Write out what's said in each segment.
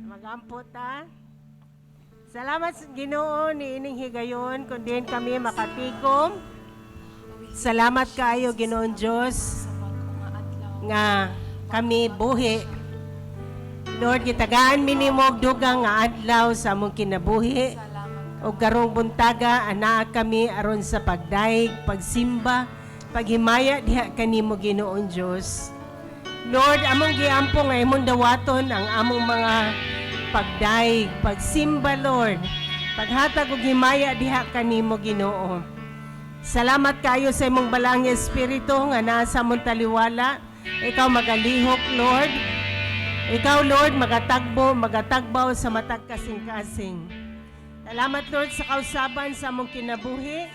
Magampo ta. Salamat sa Ginoo niining higayon kun diin kami makatikom. Salamat kaayo, Ginoong Dios, nga kami buhi. Lord, gitagaan mi nimo og dugang nga adlaw sa among kinabuhi. Og karong buntaga anaa kami aron sa pagdayeg, pagsimba, paghimaya diha kanimo, Ginoong Dios. Lord, among giampo nga imong dawaton ang among mga pagdayeg, pagsimba, Lord. Paghatag og himaya diha kanimo, Ginoo. Salamat kayo sa imong Balaang Espiritu nga naa sa among taliwala. Ikaw magalihok, Lord. Ikaw, Lord, magatagbo, magatagbaw sa matag kasing-kasing. Salamat, Lord, sa kausaban sa among kinabuhi.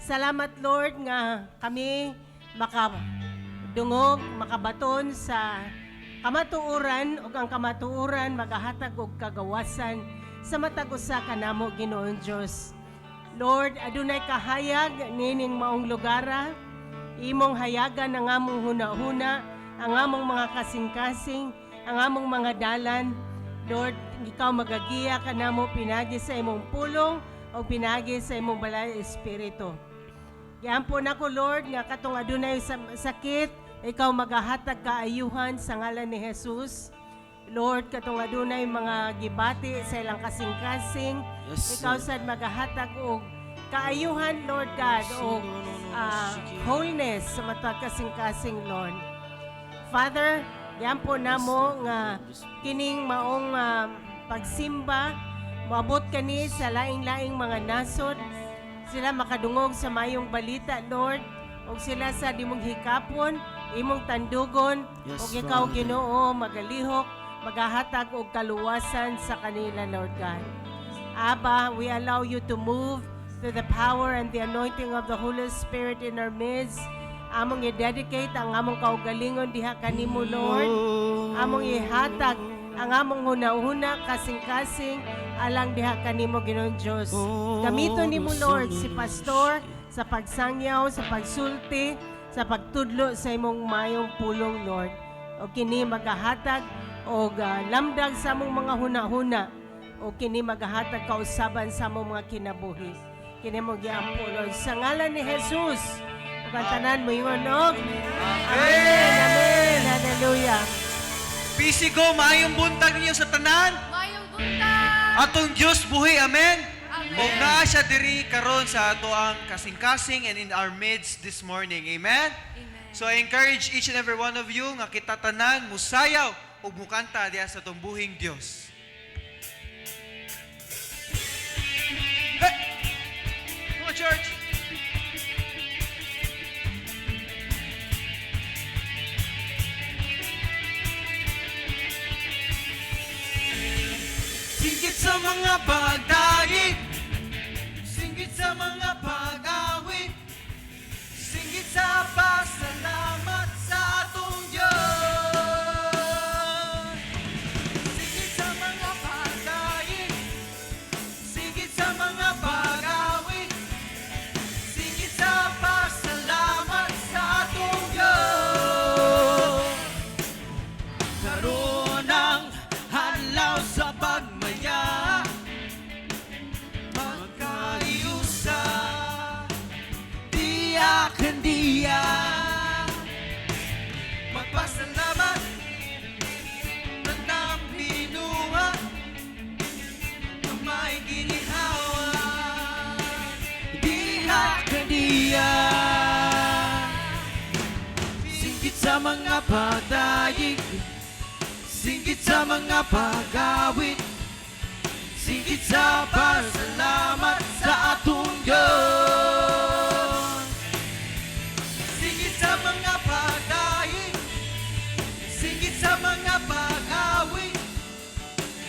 Salamat, Lord, nga kami makadungog, makabaton sa kamatuoran ug ang kamatuoran magahatag og kagawasan sa matag usa kanamo, Ginoong Dios. Lord, adunay kahayag nining maong lugara. Imong hayagan ang among huna-huna, ang among mga kasing-kasing, ang among mga dalan. Lord, ikaw magagiya kanamo pinagi sa imong pulong o pinagi sa imong Balaang Espiritu. Giampo nako, Lord, nga katong adunay sakit, ikaw magahatag kaayuhan sa ngalan ni Jesus. Lord, katong adunay mga gibati sa ilang kasing-kasing, ikaw sad magahatag og kaayuhan, Lord God, og wholeness sa matag kasing-kasing, Lord. Father, giampo namo nga kining maong pagsimba moabot kani sa laing-laing mga nasod, sila makadungog sa mayong balita, Lord, ug sila sa imong hikapon, imong tandugon, ug ikaw, Father. Ginoo, magalihok, magahatag og kaluwasan sa kanila, Lord God. Abba, we allow you to move through the power and the anointing of the Holy Spirit in our midst. Among i-dedicate ang among kaugalingon diha kanimo, Lord. Among ihatag ang among huna-huna, kasing-kasing alang diha kanimo, Ginoong Dios. Gamiton nimo, Lord, si pastor sa pagsangyaw, sa pagsulti, sa pagtudlo sa imong mayong pulong, Lord. O kini magahatag og lamdag sa among mga huna-huna o kini magahatag kausaban sa among mga kinabuhi. Kini among giampo, Lord, sa ngalan ni Jesus. Ug ang tanan moingon og Amen. Amen. Hallelujah. PC Go, maayong buntag ninyo sa tanan. Mayong buntag! Atong Dios buhi, amen. Amen. Og naa siya diri karon sa atoang kasing-kasing and in our midst this morning. Amen. Amen. So I encourage each and every one of you nga kita tanan musayaw ug mukanta diha sa atong buhing Dios. Hey! Come on, church! Singgit sa mga pagdayeg, singgit sa mga pag-awit, singgit sa pasalamat sa atong Diyos. Singgit sa mga pagdayeg, singgit sa mga pag-awit, singgit sa pasalamat sa atong Diyos. Karon ang adlaw sa pagmaya, magkaiusa, diya kandiya, magpasalamat, tanang binuhat na may ginhawa, diha kandiya. Singgit sa mga pagdayeg, singgit sa mga pag-awit, singgit sa pasalamat sa atong Diyos. Singgit sa mga pagdayeg, singgit sa mga pag-awit,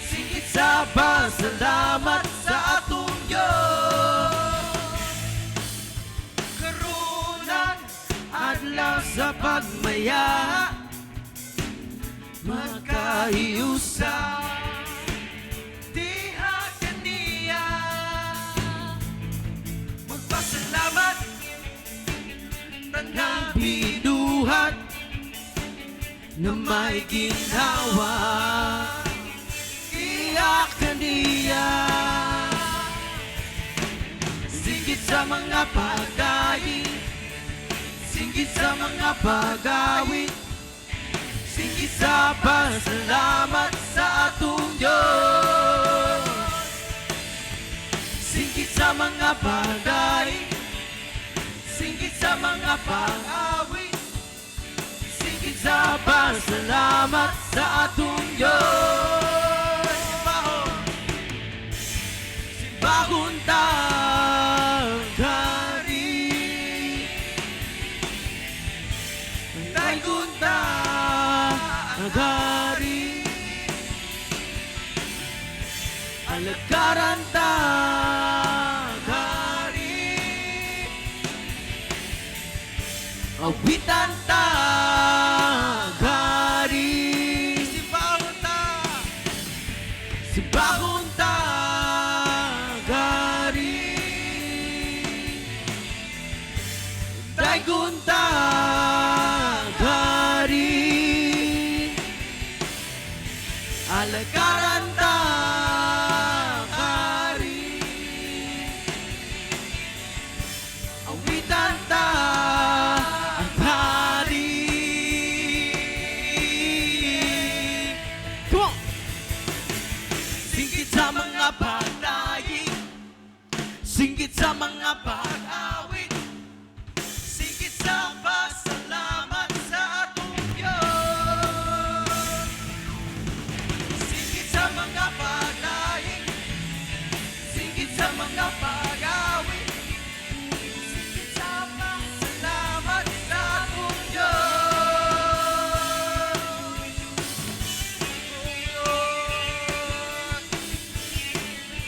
singgit sa pasalamat sa atong Diyos. Karon ang adlaw sa pagmaya, magkaiusa, diha kaniya, magpasalamat, tanang binuhat na may ginhawa. sa mga pagdaig, singgit sa mga pag-awit, singgit sa pasalamat sa atong Diyos. Singgit sa mga pagdaig, singgit sa mga pag-awit, singgit sa pasalamat sa atong Diyos. Simbahon, simbahon ta hari, daygon ta ang hari, alagaran ta hari, awitan ta hari. Simbahon ta. Simbahon ta hari, daygon ta hari, alagaran ta hari, awitan ta ang hari. Come on! Singgit sa mga pagdaig, singgit sa mga pag-awit, singgit sa pasalamat sa atong Diyos. Singgit sa mga pagdaig, singgit sa mga pag-awit, singgit sa pasalamat sa atong Diyos. Diyos.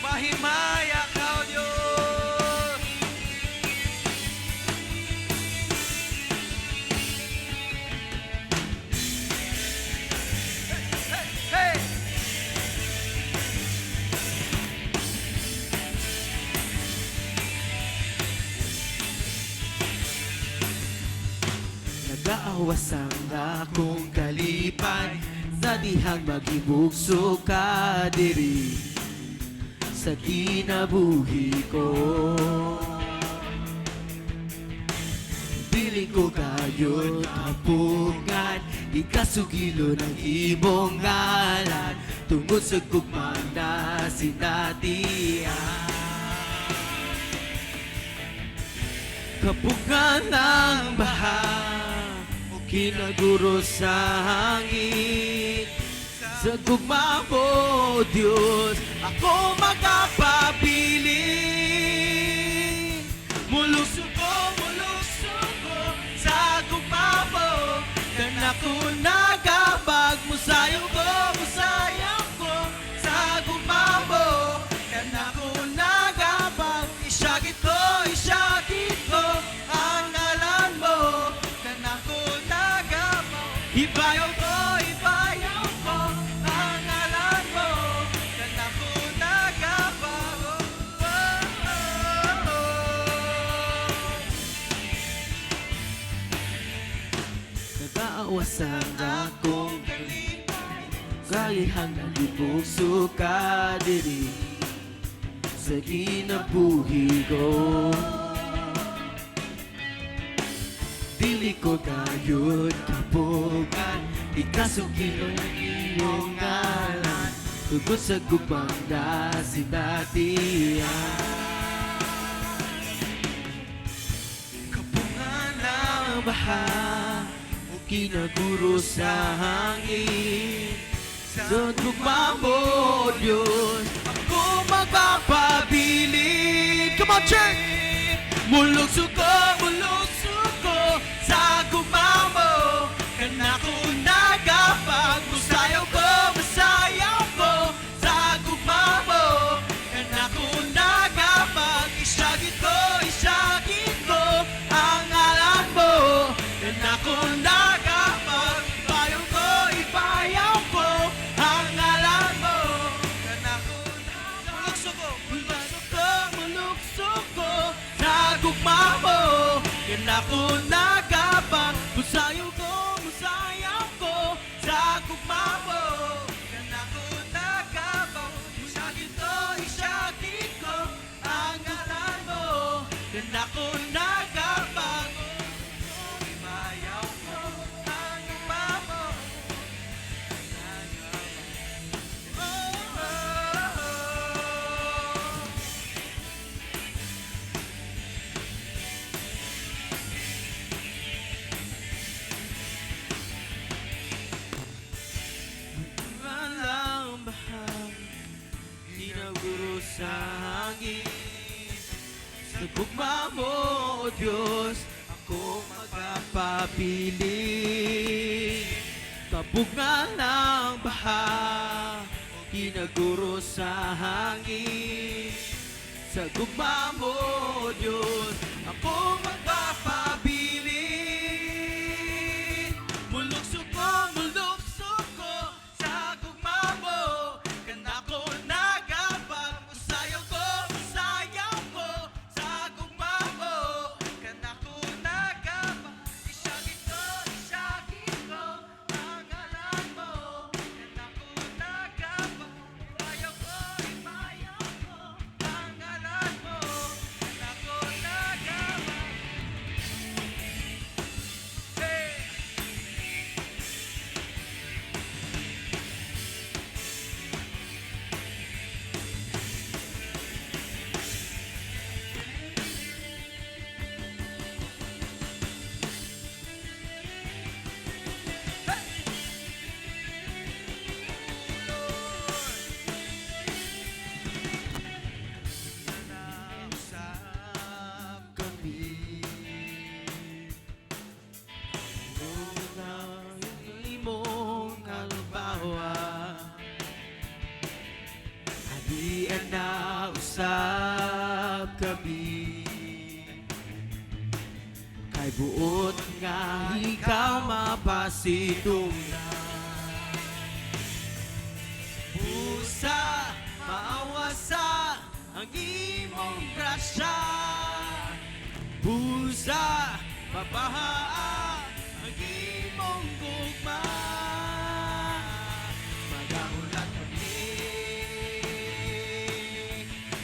Mahimaya ka, O Diyos. Hey, hey, hey! Nagaawas ang akong kalipay sa dihang maghibugso ka diri sa kinabuhi ko. Dili ko kayod kapungan, ikasugilo ng imong ngalan tungod sa gugma na sinatian. Kapugan ng baha o kinaguro sa hangin, sa gugma mo, Diyos, ako magpapabilin. Muluso ko sa gugma mo. Kanako nagabag, musayaw ko sa gugma mo. Kanako nagabag, isyagit ko ang ngalan mo. Kanako nagabag. Ibayaw ko ang ngalan mo. Kanako nagabag. Oh. Nagaawas ang akong kalihang nalibugso ka diri sa kinabuhi ko. Dili ko kayod kapugan, ikasugilo ng iyong ngalan tugod sa gugmang nasinatian. Kapungan ng baha o kinaguro sa hangin, sa gugma mo, Diyos, ako magpapabilin. Come on, church! Mulugso ko sa gugma mo. Kanako nagapag, musayaw ko sa gugma mo. Kanako nagapag, isyagit ko ang ngalan mo. Kanako nagapag, ibayaw ko ang ngalan mo. Kanako mulukso ko. Mulukso ko sa gugma mo. Kanako Sa hangin. Sa gugma mo, O Diyos, ako magpapabilin. Kabugna ng baha, ginaguro sa hangin. Sa gugma mo, O Diyos, ako magpapabilin. Mulukso ko sa gugma mo. Kanako nagabag, musayaw ko sa gugma mo. Kanako nagabag, isagit ko ang ngalan mo. Kanako nagabag, imayaw ko ang ngalan mo. Kanako nagabag. Hey! Usap Kami Una imong kalubawa. Hadian na usab kami. Kay buot nga ikaw mapasidunggan. Busa, maawasa ang imong grasya. Busa, mabaha ang imong gugma. Magahulat kami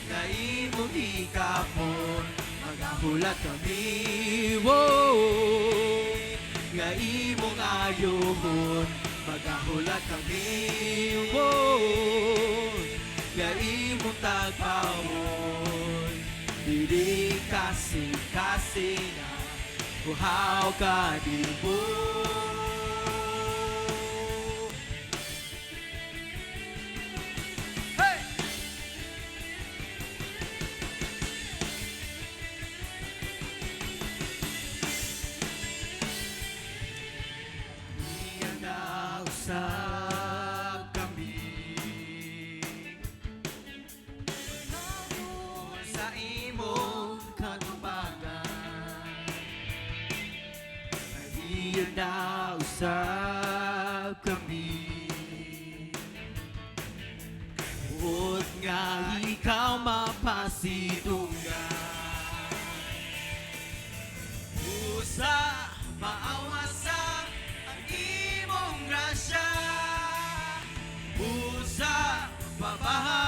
na imong hikapon. Magahulat kami, whoa, nga imong ayohon. Magahulat kami, whoa, nga imong tagpawon. Dili kasing-kasing na buhaw ka di mo. Hey! Iya na usab kami Sa imong katubagan. Iya na usab kami. Buot nga ikaw mapasidunggan. Usa, maawasa ang imong grasya. Usa, mabaha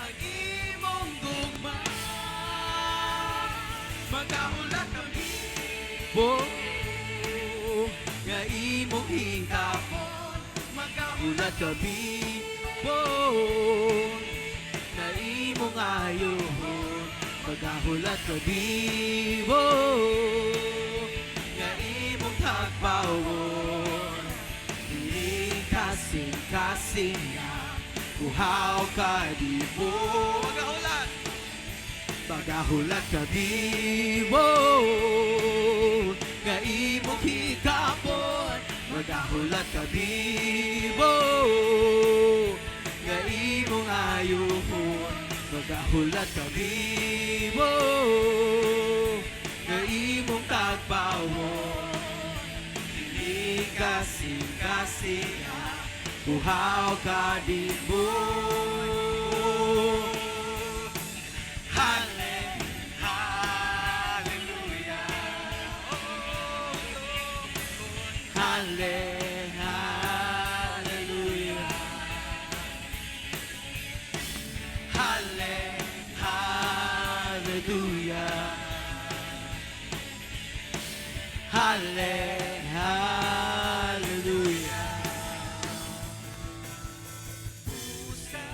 ang imong gugma. Magahulat kami mo nga imong hikapon. Magahulat kami mo na imong ayohon. Magahulat kami mo nga imong tagpawon. Dili kasing-kasing na buhaw ka di mo. Magahulat! Pagahulat kami mo nga imong hikapon. Magahulat kami mo nga imong ayohon. Magahulat kami mo nga imong tagpawon. Dili kasing-kasing na buhaw ka di mo. Halle, hallelujah. Halle, hallelujah. Halle, hallelujah. Halle, hallelujah. Usa,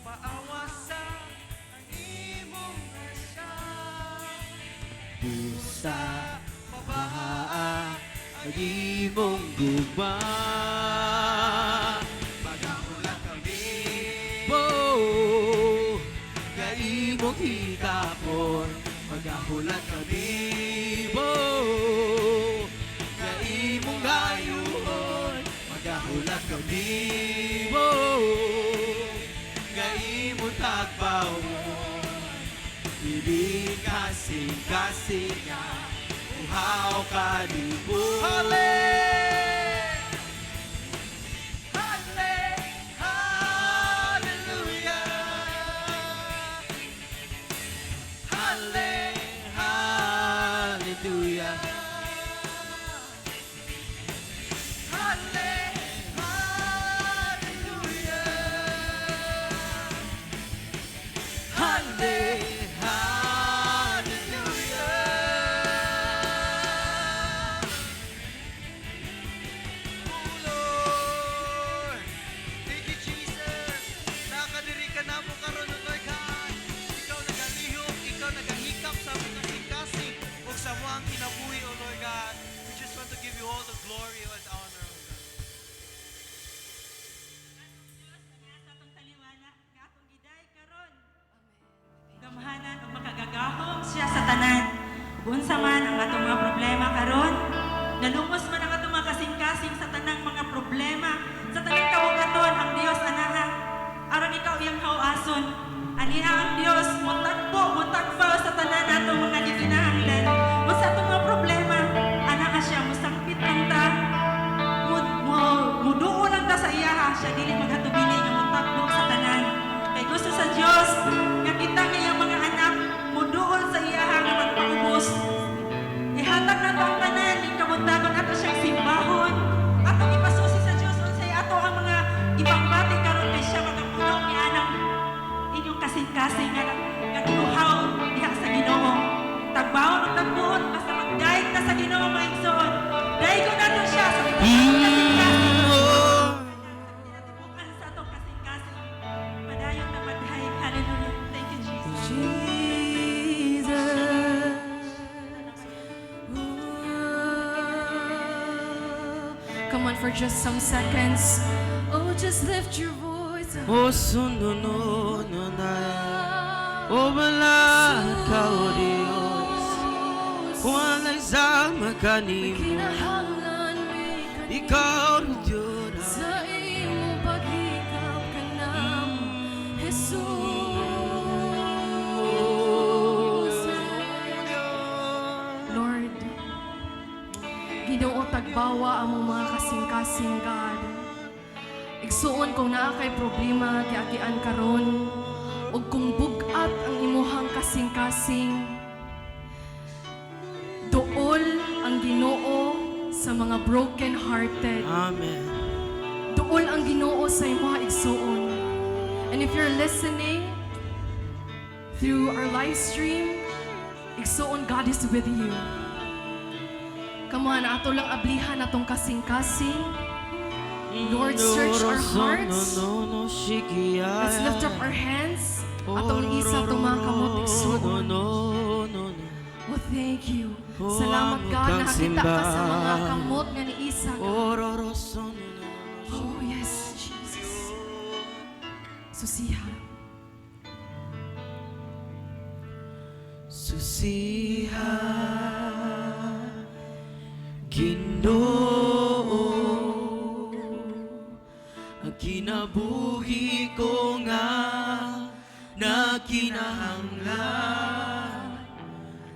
maawasa ang imong grasya. Busa, mabaha ang imong gugma. Magahulat kami Mo Kanimo nga imong tagbawon, dili kasing-kasing nga uhaw kanimo. Halle! Halle! Hallelujah! Halle! Hallelujah. Halle! Hallelujah! Halle, hallelujah. Oh Lord! Thank you, Jesus! Nakadiri ka namo karon, O Lord God. Ikaw nagalihok, ikaw nagahikap sa among kasing-kasing ug sa among kinabuhi, O Lord God. We just want to give you all the glory and honor, O God. Diyos, ang sa atong taliwala, nga atong giday karon. Gamhanan ug makagagahom siya sa tanan. Ug unsa man ang atong mga problema karon, nalumos man ang atong mga kasing-kasing sa tanang mga problema, sa tanang kabugaton, ang Dios anaha. Aron ikaw iyang hawason. Aniha ang Dios motagbo, motagbaw sa tanan atong mga gikinahanglan. O sa atong mga problema, anaa siya mosangpit lang ta, muduol lang ta sa iyaha, siya dili maghatubili nga motagbo sa tanan. Kay gusto sa Dios nga kita nga iyang mga anak muduol sa iyaha nga magpaubos. Ihatag nato ang tanan ning kabuntagon, ato siyang simbahon. Atong ipasusi sa Dios unsay ato ang mga ipangbati karon kay siya magapuno ni anang inyong kasing-kasing nga giuhaw diha sa Ginoo. Tagbawon ug tagbuon basta magdayeg ta sa Ginoo, mga igsoon. Daygon nato siya sa atong kasing-kasing. Sa sa atong kasing-kasing. Padayon na magdayeg. Hallelujah. Thank you, Jesus. Jesus. Ooh. Come on, for just some seconds. Oh, just lift your voice. O suno no no na, O wala ka, O Diyos, walay sama kanimo. Kinahanglan mi kanimo. Ikaw Diyos. Sa imong paghikap kanamo, Jesus. Lord, Ginoo, tagbawa among mga kasing-kasing, God. Igsuon, kung naa kay problema giagian karon ug kung bug-at ang imuhang kasing-kasing, duol ang Ginoo sa mga broken-hearted. Amen. Duol ang Ginoo sa imuha, igsuon. And if you're listening through our live stream, igsuon, God is with you. Come on, ato lang ablihan atong kasing-kasing. Lord, search our hearts. Let's lift up our hands. Atong isa atong mga kamot, igsuon. Oh, thank you. Salamat, God, nakakita ka sa mga kamot nga ni Isa, God. Oh, yes, Jesus. Susiha. Susiha, Ginoo, ang kinabuhi ko nga nakinahanglan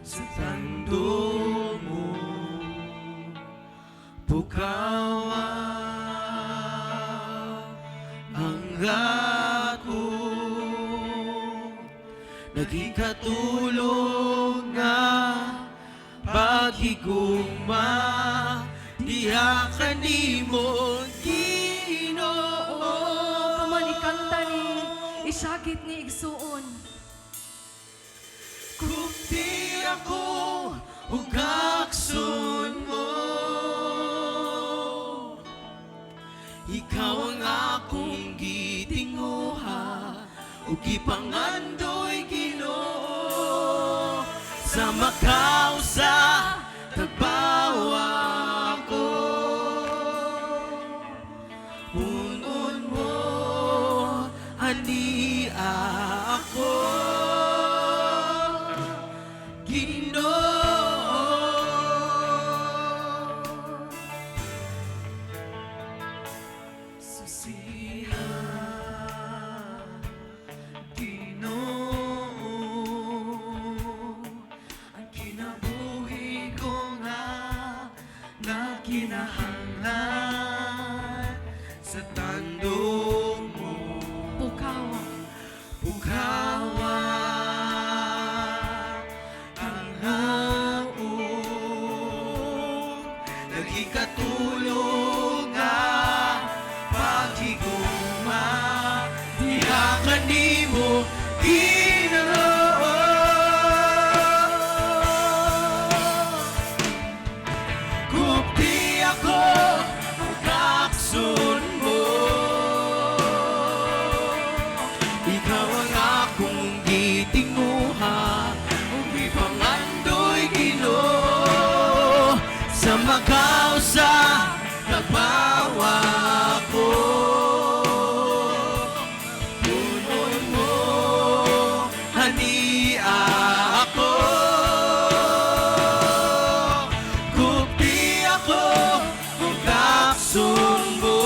sa tandog mo. Pukawa ang ako naging katulog nga paghigugma diha kanimo, Ginoo. Come on, ikanta ni, isakit ni, igsuon. Kupti ako ug akson mo, ikaw ang akong gitinguha ug gipangandoy, Ginoo, sa makausa tagbawa ko. Punon mo ani ako, Ginoo. Susiha, Ginoo, ang kinabuhi ko nga nakinahanglan sa tandog mo. Pukawa. Pukawa ang haong nagikatulong nga paghigugma diha kanimo, Ginoo. Gupti ako kaksun mo. Ikaw ang akong gitinguha ug gipangandoy, Ginoo, sa makausa nagbawa ko. Punon mo hania ako. Gupti ako ug kaksun mo.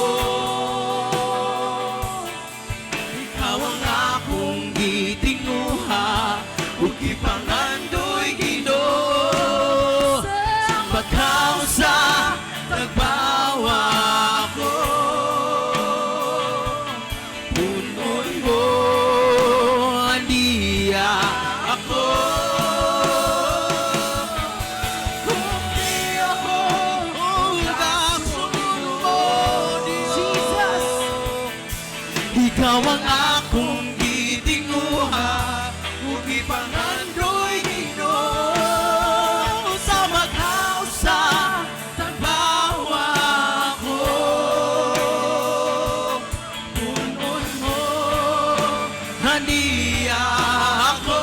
Ikaw ang akong gitinguha ug gipangandoy, Ginoo, sa pagkausa nagbawa ko. Punon mo aniya ako. Gupti ako ug kaksun mo. Jesus. Ikaw ang akong gitinguha ug gipangandoy, Ginoo, sa makausa tagbawa ko. Punon mo haniya ako.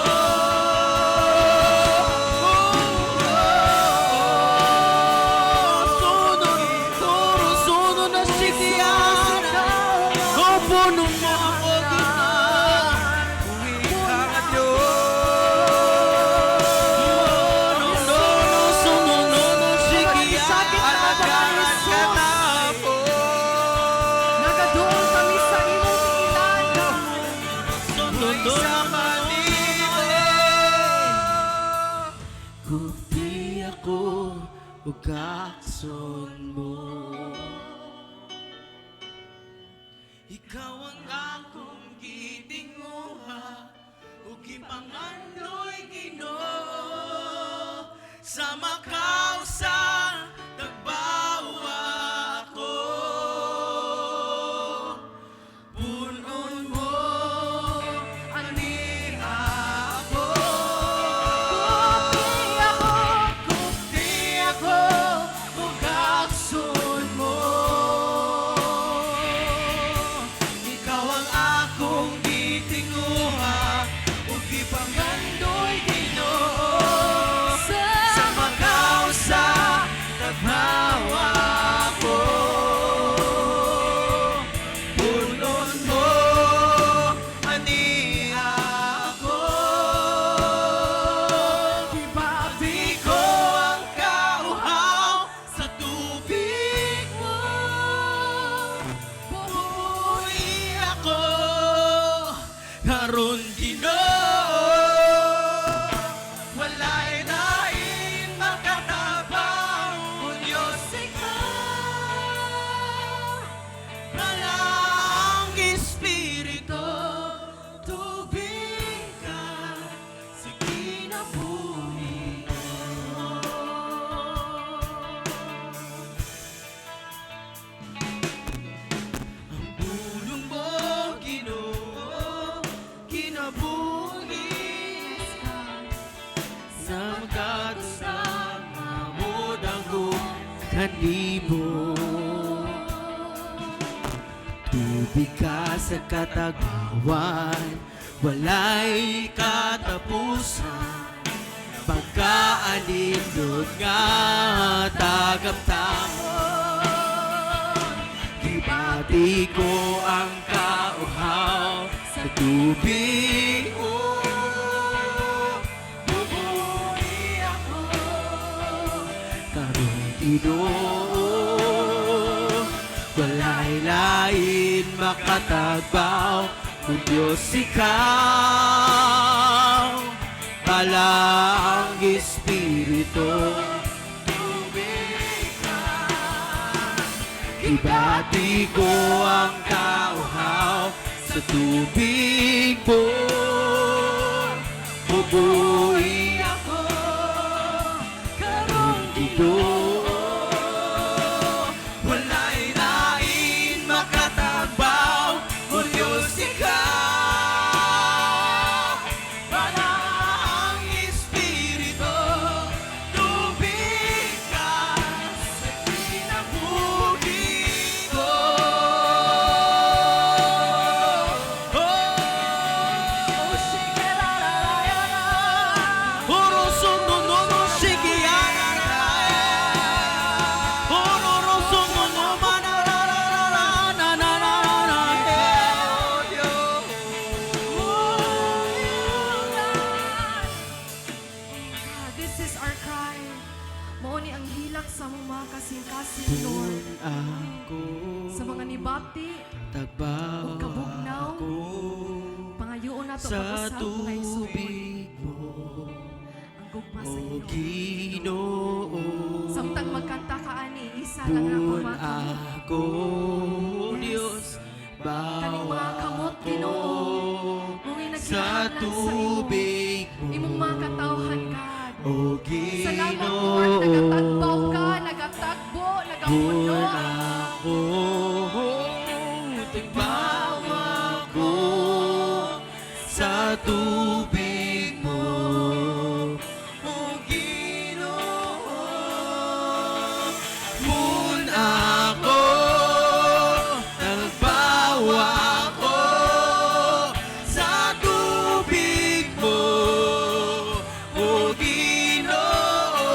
Sono, toro, sono na sitiana. Oh, punon mo ako, Ginoo. Ang Diyos. No, no, no, sono, no, no, sikiana. Alagaran ka namo. Nagaduol kami sa imong tiilan. Sono, no, Sa kanimo. Gupti ako ug kaksun mo. Ikaw ang akong gitinguha ug gipangandoy, Ginoo, sa makausa tagbawa ko. Punon mo aniha ako. Gupti ako ug kaksun mo. Ikaw ang akong gitinguha ug gipangandoy, Ginoo, sa makausa tagbawa ko. Punon mo aniha ako. Gibati ko ang kauhaw sa tubig mo. Buhi ako karon, Ginoo. Walay lain makatabang kung Diyos ikaw. Walang Espiritu, tubig ka sa kinabuhi ko. Ang pulong mo, Ginoo, kinabuhi sa magkatusa mo kanimo. Tubig ka sa katagawan, walay katapusan. Pagkaanindot nga tagamtamon. Gibati ko ang kauhaw sa tubig mo. Bubuhi ako karon, Ginoo. Walay lain. makatagbaw, O Diyos, ikaw. Balang Espiritu, tubig ka. Gibati ko ang kauhaw sa tubig mo. Bubuhi ako karon, Ginoo. Walay lain makatagbaw, O Diyos, ikaw. Balang Espiritu, tubig ka sa kinabuhi ko. Oh, Oro no no no shiki Oro roso no no ma na na na na na na na na na. God, this is our cry. Mao ni ang hilak sa among mga kasing-kasing, Lord. Ako Sa mga nibati, tagbaw ug kabugnaw, ako pangayoon nato sa pag-usab, mga igsoon, tubig mo, ang gugma sa O Ginoo. Ginoo. Samtang magkanta ka ani, isa lang na Pun mga kamot. ako, Diyos, Kaning mga bawa kamot, ko Ginoo, Mao sa nagkinahanglan sa imo. tubig mo, Imong mga katawhan, God. O Salamat, Lord. Nagatagbaw Ginoo. ka, nagatagbo, nagapuno. Pun ako, tagbaw ako sa tubig mo, O Ginoo. Pun ako, tagbaw ako sa tubig mo, O Ginoo.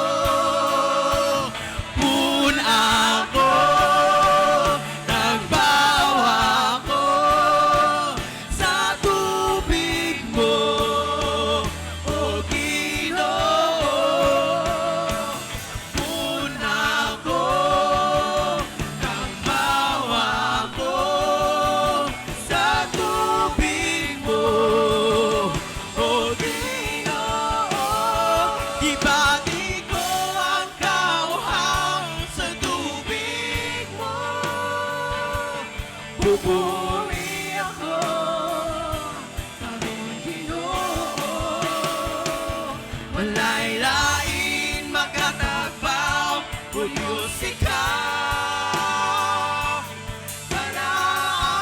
Pun ako, tagbaw ako sa tubig mo, O Ginoo. Pun ako, tagbaw ako sa tubig mo, O Ginoo. Gibati ko ang kauhaw sa tubig mo. Bubuhi ako karon, Ginoo. Walay lain makatagbaw, O Diyos, ikaw. Para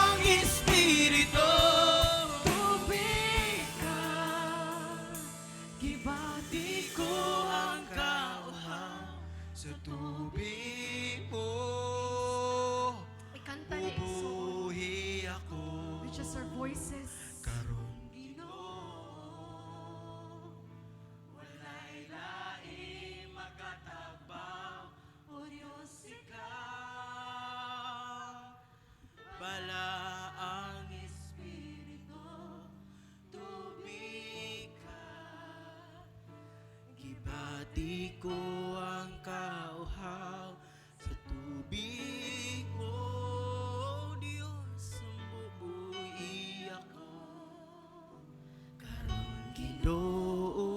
ang Espiritu, Tubig ka, gibati ko ang kauhaw sa tubig mo. Ikanta ni igsoon. Bubuhi ako With just our voices. karon, Ginoo. Walay lain makatagbaw, O Diyos, ikaw. Bala ang Espiritu, tubig ka. Gibati ko ang kauhaw sa tubig mo, Diyos, bubuhi ako karon, Ginoo.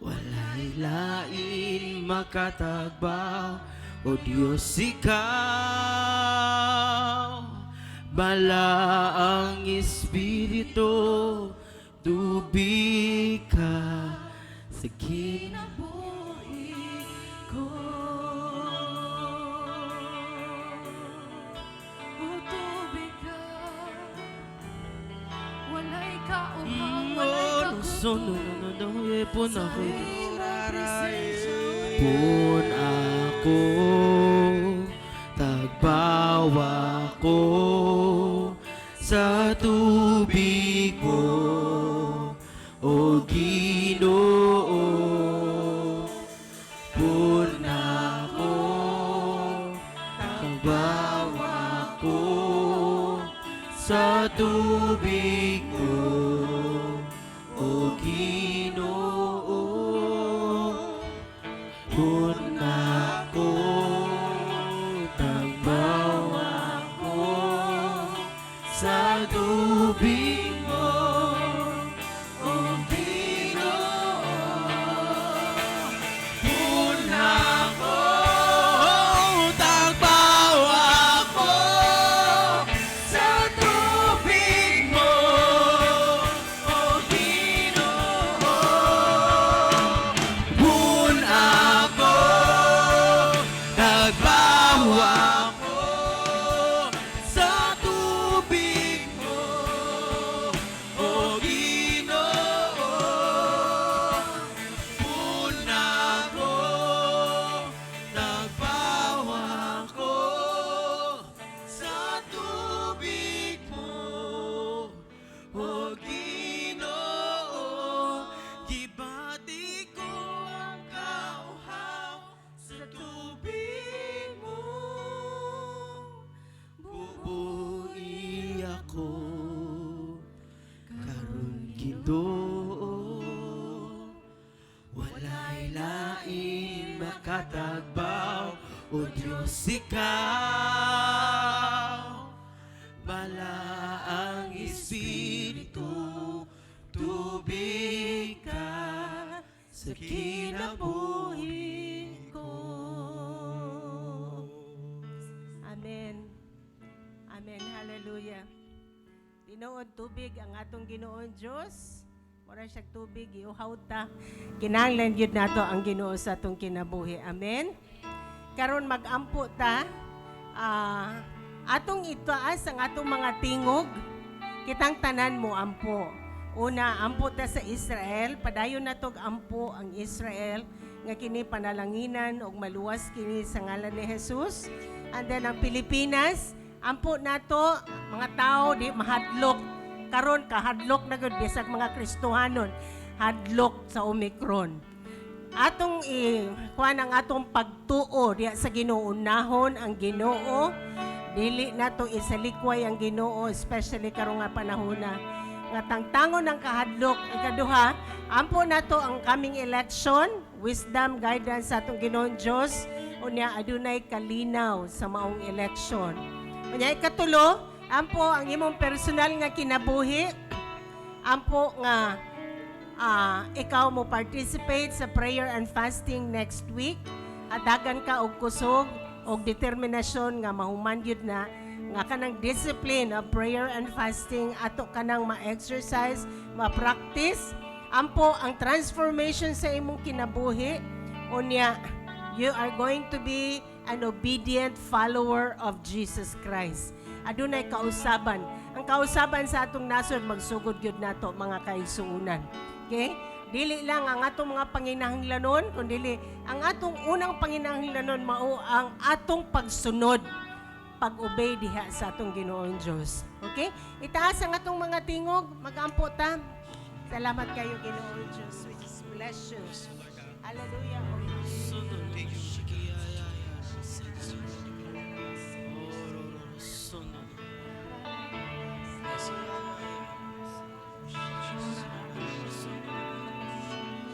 Walay lain makatagbaw, O Diyos, ikaw. Bala ang Espiritu, tubig ka sa Kinabuhi ko. O tubig ka, walay kauhaw, walay So, no, no, no, no, eh, pun Sa ako. imong presensya. Pun ako, tagbaw ako sa tubig mo, O Ginoo. Pun ako, tagbaw ako sa tubig mo, O Ginoo. Pun ako, tagbaw ako. Sa tubig mo, O Ginoo. Pun-a ko, tagbaw ako sa tubig mo, O Ginoo. Pun-a ko, tagbaw ako sa tubig mo, O Ginoo. Pun-a ko, tagbaw ako sa tubig mo, O Ginoo. Gibati ko ang kauhaw sa tubig mo. Buhi ako karon, Ginoo. Walay lain makatagbaw, O Diyos, ikaw. Balaang Espiritu, tubig ka sa kinabuhi ko. Amen. Amen. Hallelujah. Tinuod, tubig ang atong Ginoon Diyos. Mura siya tubig, iuhaw ta. Kinahanglan gyud nato ang Ginoo sa atong kinabuhi. Amen. Karon magampo ta. Atong itaas ang atong mga tingog. Kitang tanan mo ampo. Una, ampo ta sa Israel. Padayon natog ampo ang Israel nga kini panalanginan og maluwas kini sa ngalan ni Jesus. And then ang Pilipinas, ampo nato mga tao di mahadlok. Karon kahadlok na gud bisag mga Kristohanon, hadlok sa Omicron. Atong i kuan ang atong pagtuo diya sa Ginoo, unahon ang Ginoo. Dili nato isalikway ang Ginoo, especially karon nga panahon na nga tangtangon ang kahadlok. Ikaduha, ampo nato ang coming election, wisdom, guidance sa atong Ginoong Dios, unya adunay kalinaw sa maong election. Unya ikatulo, ampo ang imong personal nga kinabuhi, ampo nga ikaw mo participate sa prayer and fasting next week. Hatagan ka og kusog og determinasyon nga mahuman gyud na nga kanang discipline of prayer and fasting ato kanang ma-exercise, ma-practice. Ampo ang transformation sa imong kinabuhi, unya you are going to be an obedient follower of Jesus Christ. Adunay kausaban. Ang kausaban sa atong nasod magsugod gyud nato, mga kaigsuonan. Okay? Dili lang ang atong mga panginahanglanon, kundi ang atong unang panginahanglanon mao ang atong pagsunod, pag-obey diha sa atong Ginoong Dios. Okay? Itaas ang atong mga tingog, magampo ta. Salamat kayo, Ginoong Dios. We just bless you. Hallelujah. Thank you.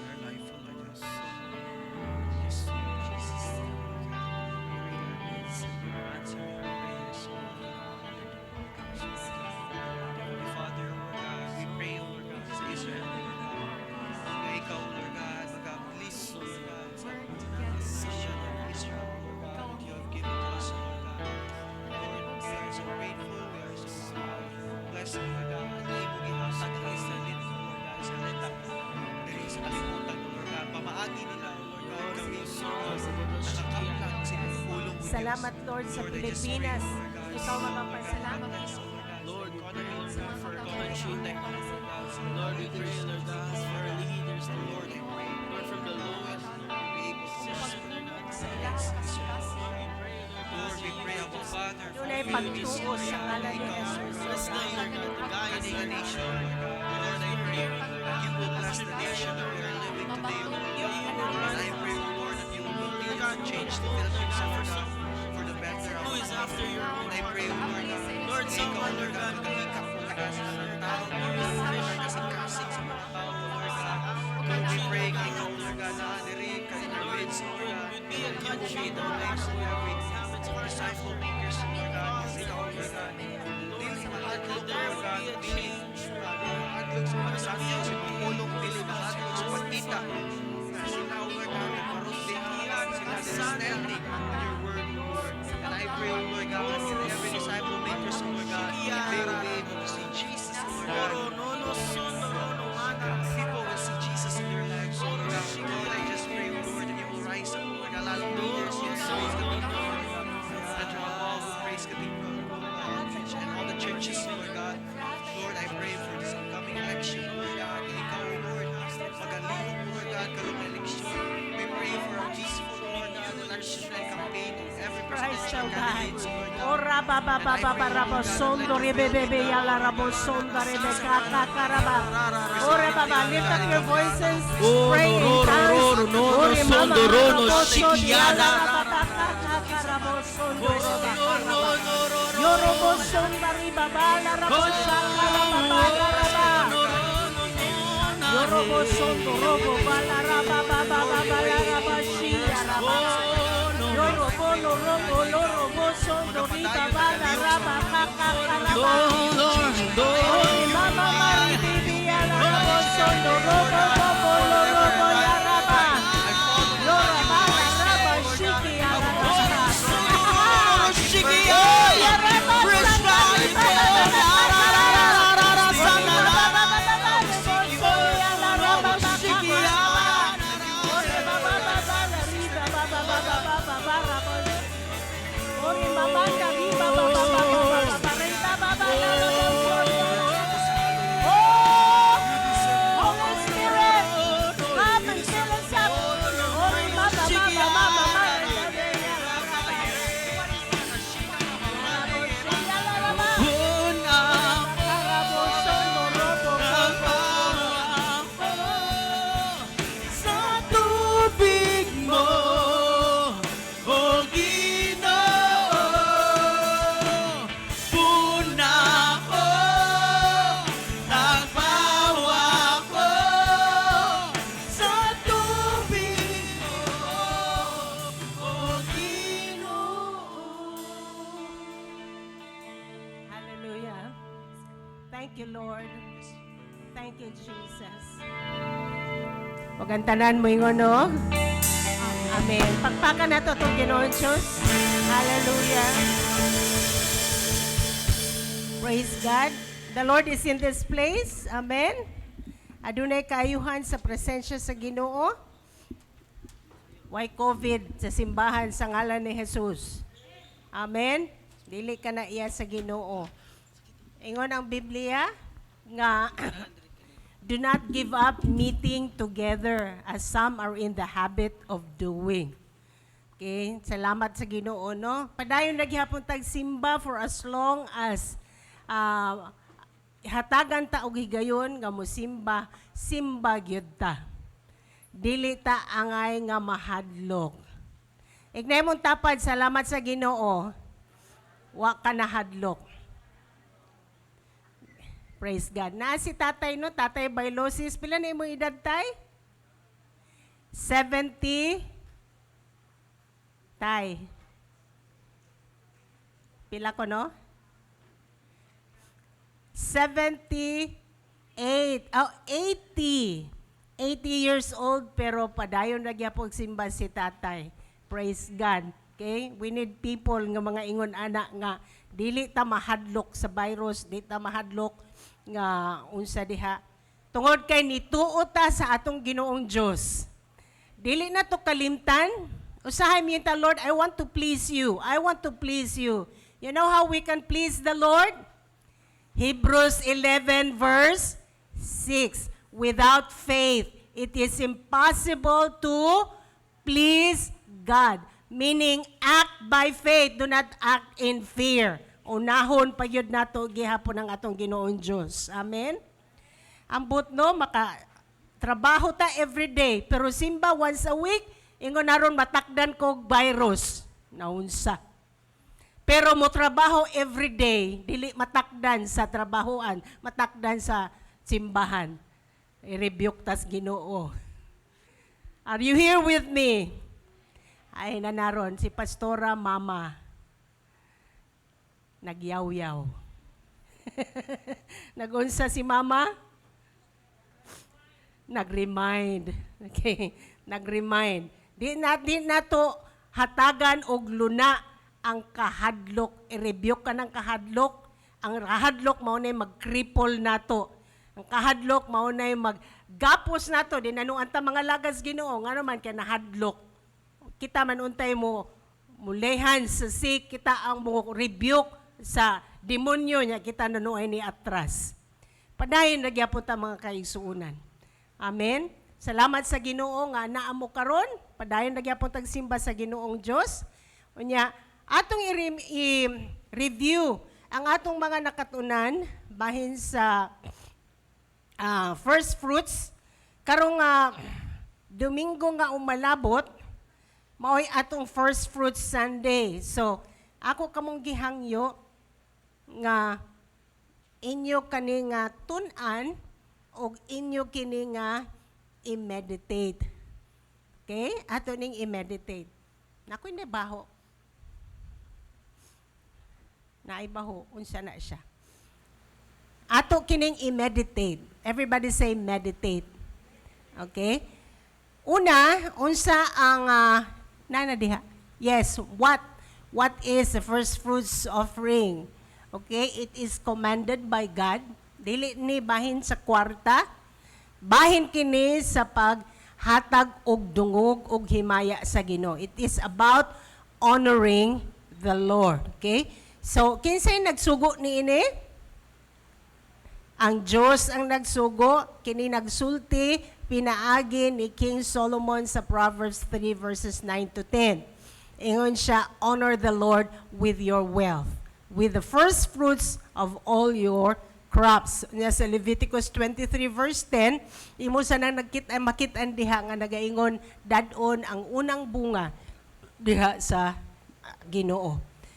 Our life, oh Lord God. Yes, Lord Jesus. Answer our prayers, O Lord. Heavenly Father, O Lord God, we pray, O Lord God, sa Israel, O Lord God. Nga ikaw, O Lord God, mag-lead, O Lord God, sa nation of Israel, O Lord God, that you have given to us, O Lord God. Lord, we are so grateful, we are so blessed, O Lord God, nga imo gihatag ang Israelite, O Lord God, Israelita, diri sa kalibutan, O Lord God. Pamaagi nila, O Lord God, kami, O Lord God, nakakamtan sa imong pulong, O Diyos. Salamat, Lord, sa Lord, I just pray, Pilipinas. O Lord God, Ikaw Lord God, magpasalamat. bless, O Lord God, Lord, sa economy, we Lord God, for our for country. protect, O Lord God, Lord, we pray, Lord God, for our leaders, Lord. Lord, I pray, Lord, from the lowest be able to position, Lord God, against Israel. Lord, we pray, Lord God, Lord, we pray, our Father, for Dunay the Philippines, pagtuo sa ngalan ni Jesus. bless the Lord God, the guide, kaning nation, Lord God. Lord, I pray you will bless the nation that we are living today, Lord God. And I pray, Lord, that you will continue to change the Philippines, Lord God, for the better. Who is after your own And I heart. pray, Lord God, Lord, na ikaw, someone, Lord God, magahikap, Lord God, sa mga tao, Lord, kasing-kasing sa mga tao, Lord God. Lord, we pray nga ikaw, Lord God, na diri ka in our midst, Lord God. Would be a You will country be the lives of every disciple makers, Lord God. Kasi ikaw, Lord God, dili mahadlok. Christ, oh God. Ora ba ba ba ba ba rabo sondo rebe bebe yala rabo sondo rebe kaka karaba. Ora ba ba, lift up your voices. Oh, Pray in no, no, tongues. no, no, no, Ore mama sondo, ro, no, rabo sondo shikiana. yala raba ba kaka karabo sondo raba karaba. Yorobo sondo riba ba la rabo shaka raba ba la raba. Yorobo sondo robo ba la raba ba ba ba ba la raba shiya raba. Yorobo lo robo lo robo sondo riba ba la raba kaka karaba. Ore mama mari bibi ya la rabo sondo robo robo lo robo ya raba. Yoroba la raba shiki ya la raba. Ya raba sanga riba ba ba ba ba ba ba ba ba ba. Ya la raba ba ba ba. Ore ba ba ba ba la riba ba ba ba ba ba ba ba raba. Ore mama ka riba ba ba ba ba ba ba ba riba ba ba la la la. Oh, Holy Spirit, come and fill us up. Ore mama mama mama mama. Ya la raba. Karabo sondo robo robo. Sa tubig mo, O Ginoo, puna ko, tagbawa ko sa tubig mo, O Ginoo. Hallelujah. Thank you, Lord. Thank you, Jesus. Ug ang tanan moingon, no? Amen. Pakpakan nato itong Ginoong Diyos. Hallelujah. Praise God. The Lord is in this place. Amen. Adunay kaayuhan sa presensya sa Ginoo. Way COVID sa simbahan sa ngalan ni Jesus. Amen. Dili ka na iya sa Ginoo. Ingon ang Biblia nga do not give up meeting together as some are in the habit of doing. Okay, salamat sa Ginoo, no. Padayon na gihapon tag simba for as long as hatagan ta og higayon nga mosimba, simba gyud ta. Dili ta angay nga mahadlok. Ignay mong tapad, salamat sa Ginoo. Wa ka nahadlok. Praise God. Na si tatay, no, Tatay Bailosis, pila na imo edad, tay? 70. Tay. Pila ko, no? 78. Oh, 80. 80 years old pero padayon ra gyapon simba si tatay. Praise God. Okay? We need people nga mga ingon ana nga dili ta mahadlok sa virus, di ta mahadlok nga unsa diha. Tungod kay nituo ta sa atong Ginoong Dios. Dili na to kalimtan. Usahay mi ta, "Lord, I want to please you. I want to please you." You know how we can please the Lord? Hebrews 11 verse 6. Without faith, it is impossible to please God. Meaning, act by faith, do not act in fear. Unahon pa gyud nato gihapon ang atong Ginoong Dios. Amen? Ambot, no, maka trabaho ta every day, pero simba once a week, ingon aron matakdan kog virus. Naunsa. Pero mo trabaho every day, dili matakdan sa trabahoan, matakdan sa simbahan. I-rebuke tas Ginoo. Are you here with me? Ay, nanaron, si Pastora Mama. Nagyaw-yaw. Nagunsa si Mama? Nag-remind. Okay, nag-remind. Di na to hatagan og luna ang kahadlok. I-rebuke ka ng kahadlok. Ang kahadlok mao na mag-cripple nato. Ang kahadlok mao na maggapos nato. Di na anta mga lagas Ginoo ngano man kay nahadlok. Kita man untay mo mulehan sa sick, kita ang mo rebuke sa demonyo niya, kita nanuay ni atras. Padayon na gyapon ta, mga kaigsuonan. Amen. Salamat sa Ginoo nga naa mo karon. Padayon na gyapon tag simba sa Ginoong Dios. Unya Atong i-review ang atong mga nakatunan bahin sa first fruits karong Domingo nga umalabot, maoy atong First Fruits Sunday. So, ako kamong gihangyo nga inyo kani nga tun-an og inyo kini nga i-meditate. Okay? Ato ning i-meditate. Naku, hindi baho. Naay baho. Unsa na siya? Ato kining i-meditate. Everybody say, "Meditate." Okay? Una, unsa ang nana diha? Yes, what? What is the first fruits offering? Okay, it is commanded by God. Dili ni bahin sa kwarta. Bahin kini sa paghatag og dungog og himaya sa Ginoo. It is about honoring the Lord. Okay? So, kinsay nagsugo ni ini? Ang Diyos ang nagsugo, kini nagsulti, pinaagi ni King Solomon sa Proverbs 3 verses 9 to 10. Ingon siya, "Honor the Lord with your wealth, with the first fruits of all your crops." Nya sa Leviticus 23 verse 10, imo sa nang nagkita makit-an diha nga nagaingon dad-on ang unang bunga diha sa Ginoo.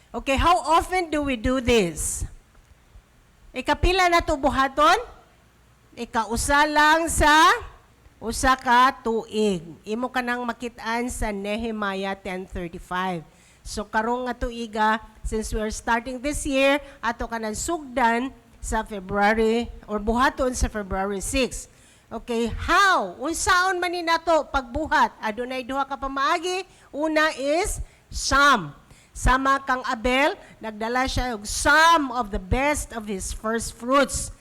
Okay, how often do we do this? Ikapila na to buhaton? Ikausa lang sa usa ka tuig. Imo ka nang makit-an sa Nehemiah 10:35. So karong nga tuiga, since we are starting this year, ato ka nang sugdan sa February or buhaton sa February 6. Okay, how? Unsaon man ni nato pagbuhat? Adunay duha ka pamaagi. Una is some. Sama kang Abel, nagdala siya og some of the best of his first fruits.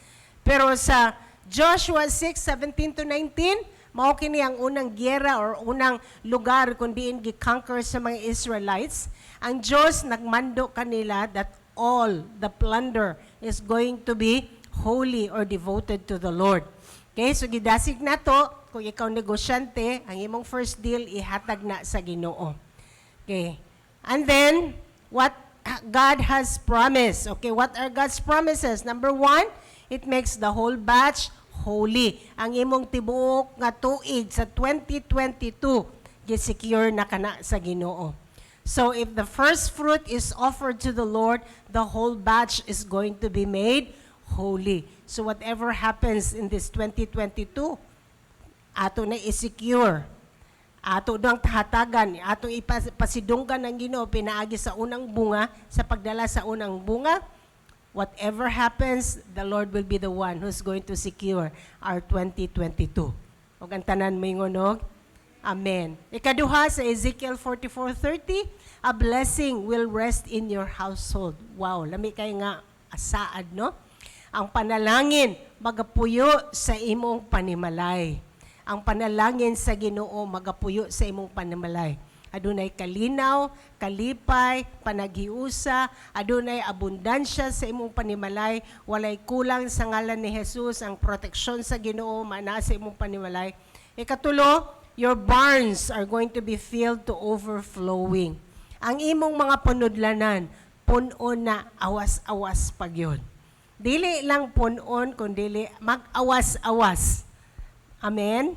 Pero sa Joshua 6:17 to 19, mao kini ang unang giyera or unang lugar kung diin gi-conquer sa mga Israelites. Ang Diyos nagmando kanila that all the plunder is going to be holy or devoted to the Lord. Okay, so gidasig na to, kung ikaw negosyante, ang imong first deal ihatag na sa Ginoo. Okay. And then, what God has promised. Okay, what are God's promises? Number one, it makes the whole batch holy. Ang imong tibuok nga tuig sa 2022, gisecure na kana sa Ginoo. So if the first fruit is offered to the Lord, the whole batch is going to be made holy. So whatever happens in this 2022, ato na i-secure. Ato nang hatagan, ato ipasidunggan ng Ginoo pinaagi sa unang bunga, sa pagdala sa unang bunga. Whatever happens, the Lord will be the one who's going to secure our 2022. Ug ang tanan moingon og "Amen." Ikaduha, sa Ezekiel 44:30, a blessing will rest in your household. Wow, lami kay nga asaad, no? Ang panalangin magapuyo sa imong panimalay. Ang panalangin sa Ginoo magapuyo sa imong panimalay. Adunay kalinaw, kalipay, panaghiusa, adunay abundansya sa imong panimalay, walay kulang sa ngalan ni Jesus, ang proteksyon sa Ginoo mana sa imong panimalay. Ikatulo, your barns are going to be filled to overflowing. Ang imong mga panudlanan, punon na awas-awas pagyon. Dili lang punon, kundi mag-awas-awas. Amen?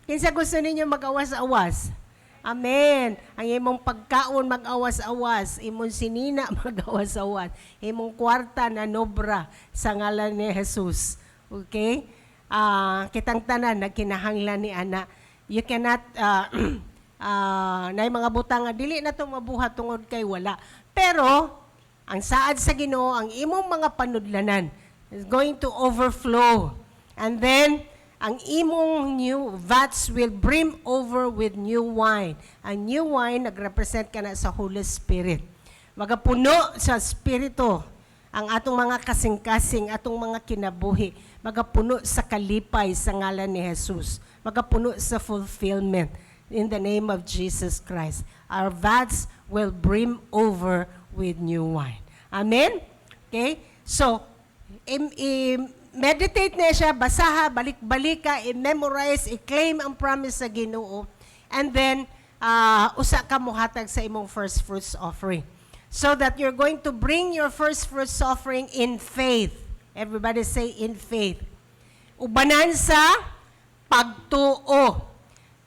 Kinsa gusto ninyo mag-awas-awas? Amen. Ang imong pagkaon mag-awas-awas, imong sinina mag-awas-awas, imong kwarta na nobra sa ngalan ni Jesus. Okay? Kitang tanan nagkinahanglan ni ana. You cannot nay mga butang nga dili na to mabuhat tungod kay wala. Pero ang saad sa Ginoo, ang imong mga panudlanan is going to overflow. And then ang imong new vats will brim over with new wine. Ang new wine nagrepresent kana sa Holy Spirit. Magapuno sa Espiritu ang atong mga kasing-kasing, atong mga kinabuhi. Magapuno sa kalipay sa ngalan ni Jesus. Magapuno sa fulfillment in the name of Jesus Christ. Our vats will brim over with new wine. Amen? Okay? So, i-meditate na siya, basaha, balik-balik ka, i-memorize, i-claim ang promise sa Ginoo. And then, usa ka muhatag sa imong first fruits offering. So that you're going to bring your first fruits offering in faith. Everybody say, "In faith." Ubanan sa pagtuo.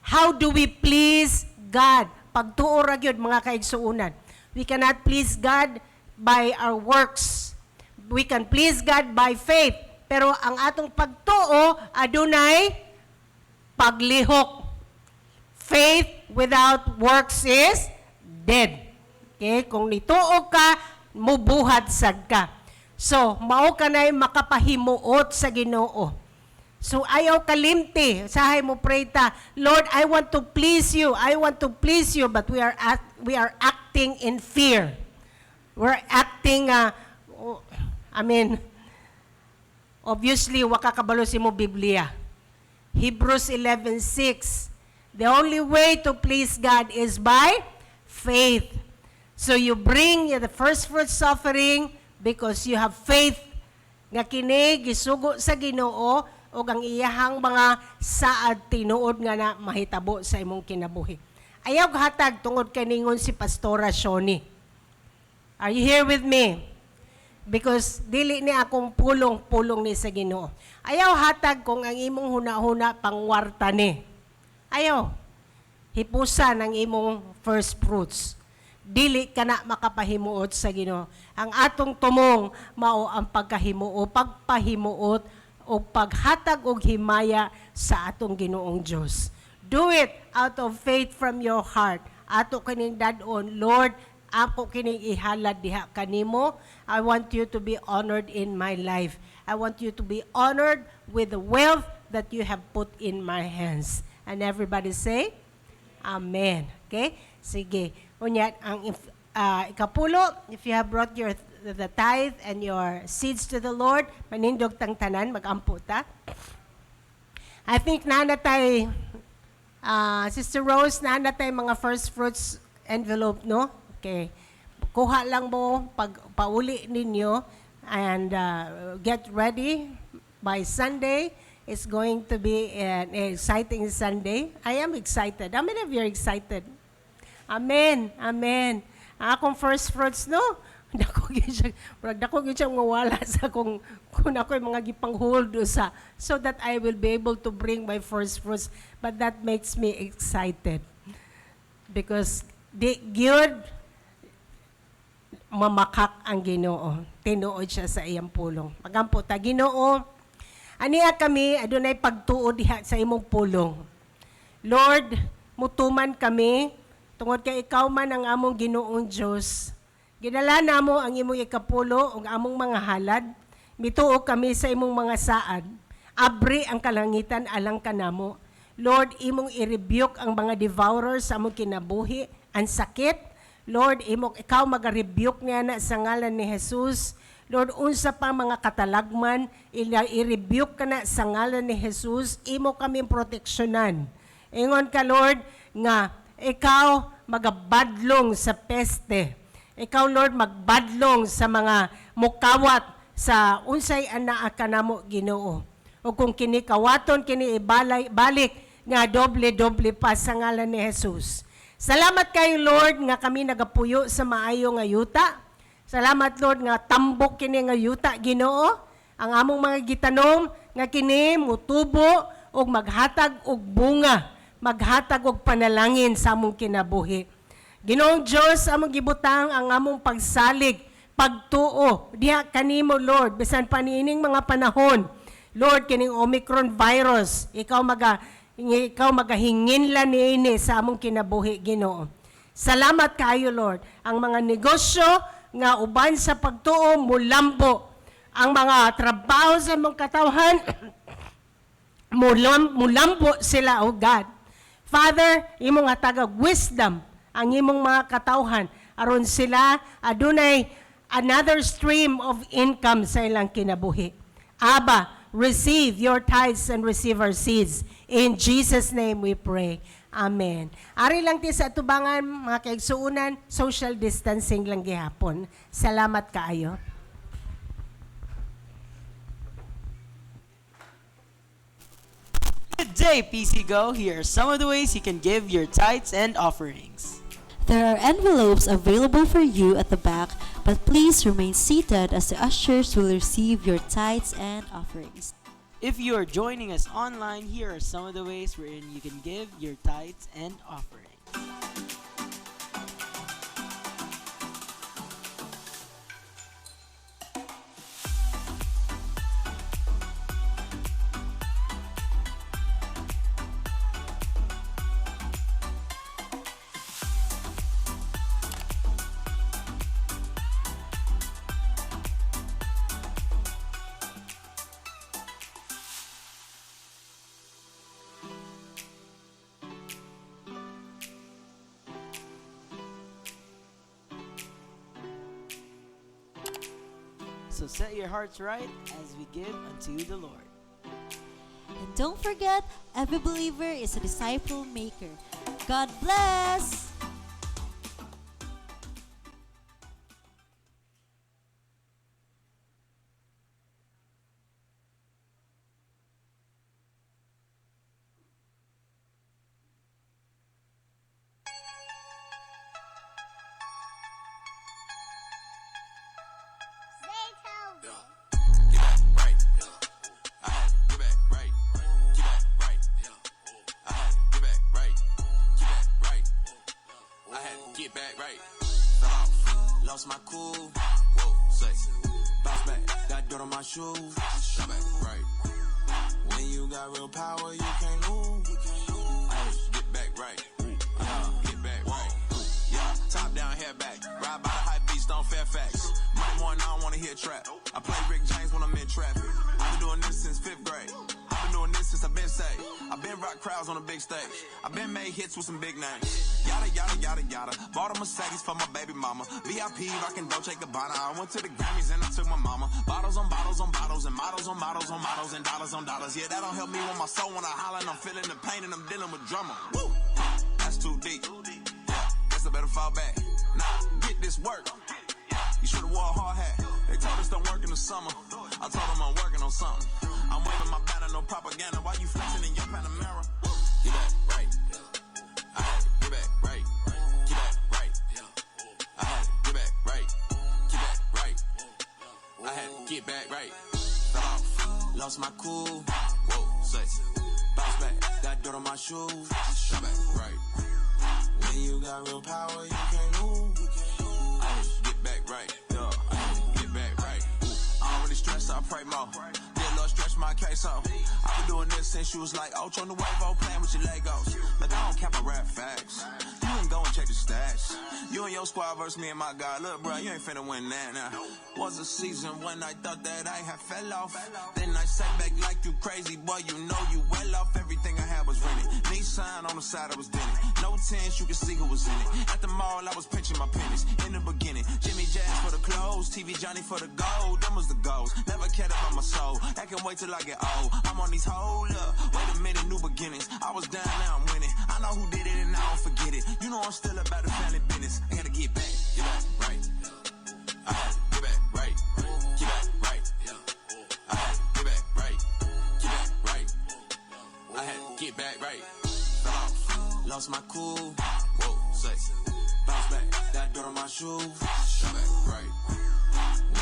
How do we please God? Pagtuo ra gyud, mga kaigsuonan. We cannot please God by our works. We can please God by faith. Pero ang atong pagtuo adunay paglihok. Faith without works is dead. Okay? Kung nituo ka, mubuhat sad ka. So, mao ka na'y makapahimuot sa Ginoo. So, ayaw kalimti. Sahay mo pray ta, "Lord, I want to please you. I want to please you." But we are acting in fear. We're acting, oh, I mean, obviously, wa ka kabalo sa imo Biblia. Hebrews 11:6. The only way to please God is by faith. So you bring the first fruits offering because you have faith nga kini gisugo sa Ginoo ug ang iyahang mga saad tinuod nga na mahitabo sa imong kinabuhi. Ayaw hatag tungod kay ningon si Pastora Shoni. Are you here with me? Because dili ni akong pulong, pulong ni sa Ginoo. Ayaw hatag kung ang imong huna-huna pangwarta ni. Ayaw. Hipusa ng imong first fruits. Dili ka na makapahimuot sa Ginoo. Ang atong tumong mao ang pagkahimuo, pagpahimuot o paghatag og himaya sa atong Ginoong Dios. Do it out of faith from your heart. Ato kining dad-on, "Lord, ako kining ihalad diha kanimo. I want you to be honored in my life. I want you to be honored with the wealth that you have put in my hands." And everybody say, "Amen." Okay? Sige. Unya, ang if, ikapulo, if you have brought your the tithe and your seeds to the Lord, manindog tang tanan, magampo ta. I think naa na tay, Sister Rose, naa na tay mga first fruits envelope, no? Okay. Kuha lang mo pag pauli ninyo and get ready by Sunday. It's going to be an exciting Sunday. I am excited. How many of you are excited? Amen. Amen. Ang akong first fruits, no? Dako gyud siya, murag dako gyud siya mawala sa akong kung ako'y mga gipang-hold sa so that I will be able to bring my first fruits. But that makes me excited. Because di gyud mamakak ang Ginoo. Tinuod siya sa iyang pulong. Magampo ta, Ginoo. Ania kami adunay pagtuo diha sa imong pulong. Lord, mutuman kami tungod kay ikaw man ang among Ginoong Dios. Gidala namo ang imong ikapulo ug among mga halad. Mituo kami sa imong mga saad. Abri ang kalangitan alang kanamo. Lord, imong i-rebuke ang mga devourers sa among kinabuhi, ang sakit. Lord, imong ikaw maga-rebuke niya na sa ngalan ni Jesus. Lord, unsa pa mga katalagman, i-rebuke ka na sa ngalan ni Jesus. Imo kami proteksyonan. Ingon ka, Lord, nga ikaw magabadlong sa peste. Ikaw, Lord, magbadlong sa mga mukawat sa unsay anaa kanamo, Ginoo. O kung kini kawaton kini ibalay, balik nga doble-doble pa sa ngalan ni Jesus. Salamat kayo, Lord, nga kami nagapuyo sa maayo nga yuta. Salamat, Lord, nga tambok kini nga yuta, Ginoo. Ang among mga gitanom nga kini mutubo og maghatag og bunga, maghatag og panalangin sa among kinabuhi. Ginoong Diyos, among gibutang ang among pagsalig, pagtuo diha kanimo, Lord, bisan pa niining mga panahon. Lord, kining Omicron virus, ikaw magahinginla niini sa among kinabuhi, Ginoo. Salamat kayo, Lord. Ang mga negosyo nga uban sa pagtuo mulambo. Ang mga trabaho sa among katawhan mulambo sila, O God. Father, imong hatagag wisdom ang imong mga katawhan aron sila adunay another stream of income sa ilang kinabuhi. Abba, receive your tithes and receive our seeds. In Jesus' name we pray. Amen. Ari lang ti sa atubangan, mga kaigsuunan, social distancing lang gihapon. Salamat kaayo. Good day, PC Go. Here are some of the ways you can give your tithes and offerings. There are envelopes available for you at the back, but please remain seated as the ushers will receive your tithes and offerings. If you are joining us online, here are some of the ways wherein you can give your tithes and offerings. So set your hearts right as we give unto the Lord. And don't forget, every believer is a disciple maker. God bless! Get back right. I had to get back right. Get back right. I had to get back right. Get back right. I had to get back right. Fell off. Lost my cool. Whoa, say. Bounce back. Got dirt on my shoes. Got back right. When you got real power, you can't lose. Ay, get back right. Yeah, get back right. Yeah, top down, hair back. Ride by the hype beast on Fairfax. Monday morning, I don't wanna hear trap. I play Rick James when I'm in traffic. I've been doing this since fifth grade. I've been doing this since I've been saved. I've been rock crowds on a big stage. I've been made hits with some big names. Yada, yada, yada, yada. Bought a Mercedes for my baby mama. VIP rockin' Dolce Gabbana. I went to the Grammys and I took my mama. Bottles on bottles on bottles and models on models on models and dollars on dollars. Yeah, that don't help me when my soul wanna holler and I'm feeling the pain and I'm dealing with drama. Woo! That's too deep. Yeah, guess I better fall back. Nah, get this work. You should've wore a hard hat. They told us don't work in the summer. I told them I'm working on something. I'm waving my banner, no propaganda. Why you flexing in your Panamera? Get back right. I had to get back right. Get back right. I had to get back right. Get back right. I had to get back right. Fell off. Lost my cool. Whoa, say. Bounce back. Got dirt on my shoes. Got back right. When you got real power, you can't lose. Ay, get back right. Yeah, ay, get back right. I don't really stress, I pray more. Dear Lord, stretch my case out. I've been doing this since you was like Ocho Nuevo, playing with your Legos. Like, I don't cap, I rap facts. You can go and check the stats. You and your squad versus me and my guy. Look, bro, you ain't finna win that now. Was a season when I thought that I had fell off. Then I sat back like you crazy, boy. You know you well off. Everything I had was rented. Nissan on the side, I was dented. No tents, you could see who was in it. At the mall, I was pinching my pennies. In the beginning, Jimmy Jazz for the clothes, TV Johnny for the gold. Them was the goals. Never cared about my soul. I can wait till I get old. I'm on these hold up. Wait a minute, new beginnings. I was down, now I'm winning. I know who did it and I don't forget it. You know I'm still about the family business. I gotta get back right. I had to get back right. Get back right. I had to get back right. Get back right. I had to get back right. Fell off. Lost my cool. Whoa, say. Bounce back. Got dirt on my shoes. Got back right.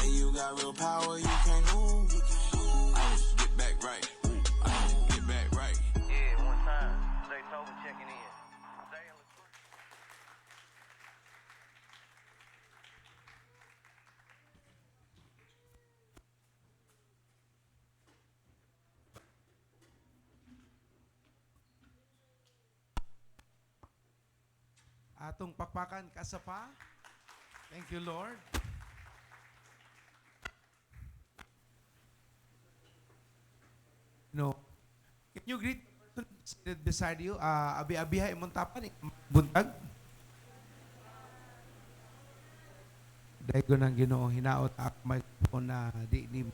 When you got real power, you can't lose. Ay, get back right. Ay, get back right. Yeah, one time. Zaytoven checking in. Zay and Latrice. Atong pakpakan kasapa. Thank you, Lord. No. Can you greet the person seated beside you? Abi-abiha imong tapan, buntag. Dahil ng Ginoo hinaot ak microphone na di ni mo.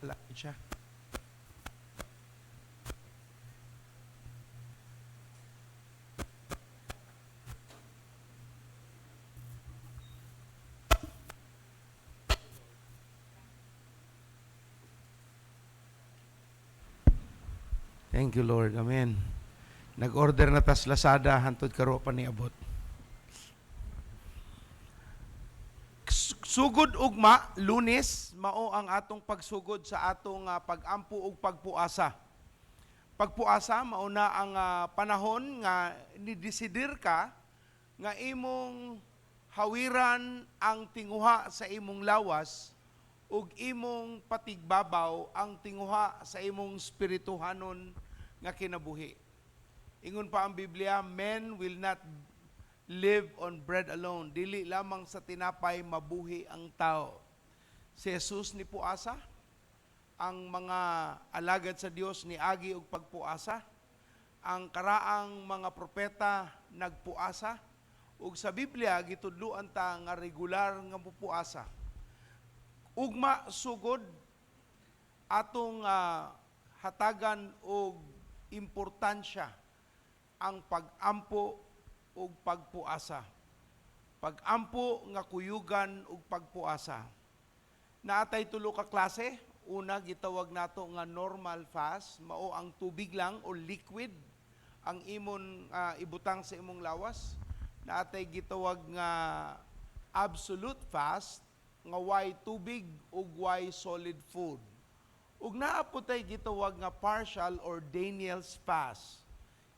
Wala siya. Thank you, Lord. Amen. Nag-order na tas Lazada, hantod karon pa niabot. Sugod ugma, Lunes, mao ang atong pagsugod sa atong pag-ampo ug pagpuasa. Pagpuasa mao na ang panahon nga nidesidir ka nga imong hawiran ang tinguha sa imong lawas ug imong patigbabaw ang tinguha sa imong spirituhanon nga kinabuhi. Ingon pa ang Biblia, "Men will not live on bread alone." Dili lamang sa tinapay mabuhi ang tao. Si Jesus ni puasa, ang mga alagad sa Dios ni agi og pagpuasa, ang karaang mga propeta nagpuasa, ug sa Biblia gitudloan ta nga regular nga mupuasa. Ugma sugod atong hatagan og importansya ang pag-ampo ug pagpuasa. Pag-ampo nga kuyugan ug pagpuasa. Naatay tulo ka klase. Una, gitawag nato nga normal fast, mao ang tubig lang o liquid ang imong ibutang sa imong lawas. Naatay gitawag nga absolute fast nga way tubig ug way solid food. Ug naa po tay gitawag nga partial or Daniel's fast.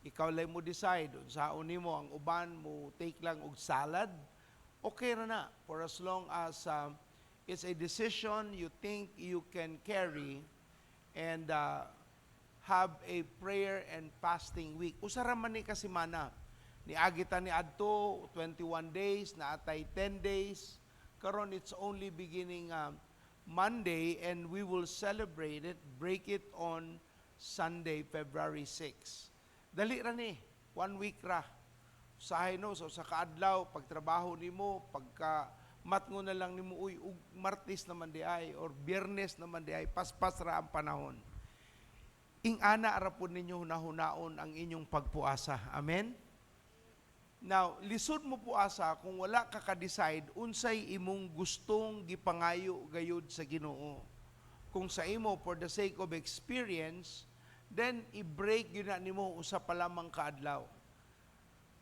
Ikaw lang mo decide unsaon nimo. Ang uban mo take lang og salad. Okay ra na for as long as it's a decision you think you can carry and have a prayer and fasting week. Usa ra man ni ka semana. Niagi ta ni adto 21 days, naatay 10 days. Karon it's only beginning Monday and we will celebrate it, break it on Sunday, February 6. Dali ra ni, one week ra. Usahay no, so sa kaadlaw, pagtrabaho nimo, pagka matngo na lang nimo, "Uy, ug Martes naman di ay or Biyernes naman di ay," paspas ra ang panahon. Ing-ana ra pud ninyo hunahunaon ang inyong pagpuasa. Amen? Now, lisod mo puasa kung wala ka ka-decide unsay imong gustong gipangayo gayud sa Ginoo. Kung sa imo for the sake of experience, then i-break gyud na nimo usa pa lamang kaadlaw.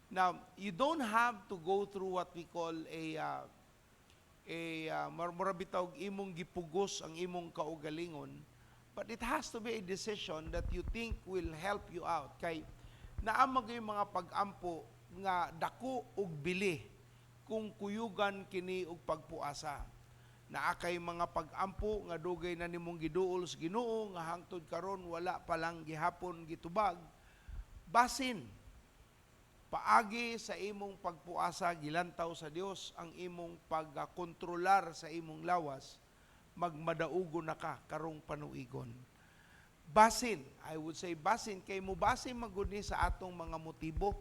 Now, you don't have to go through what we call a mura bitaw og imong gipugos ang imong kaugalingon, but it has to be a decision that you think will help you out kay naa man gyud mga pag-ampo nga dako og bili kung kuyugan kini og pagpuasa. Naa kay mga pag-ampo nga dugay na nimong giduol sa Ginoo nga hangtod karon wala pa lang gihapon gitubag. Basin paagi sa imong pagpuasa gilantaw sa Dios ang imong pagkontrolar sa imong lawas, magmadaugo na ka karong panuigon. Basin, I would say basin kay mubasin magud ni sa atong mga motibo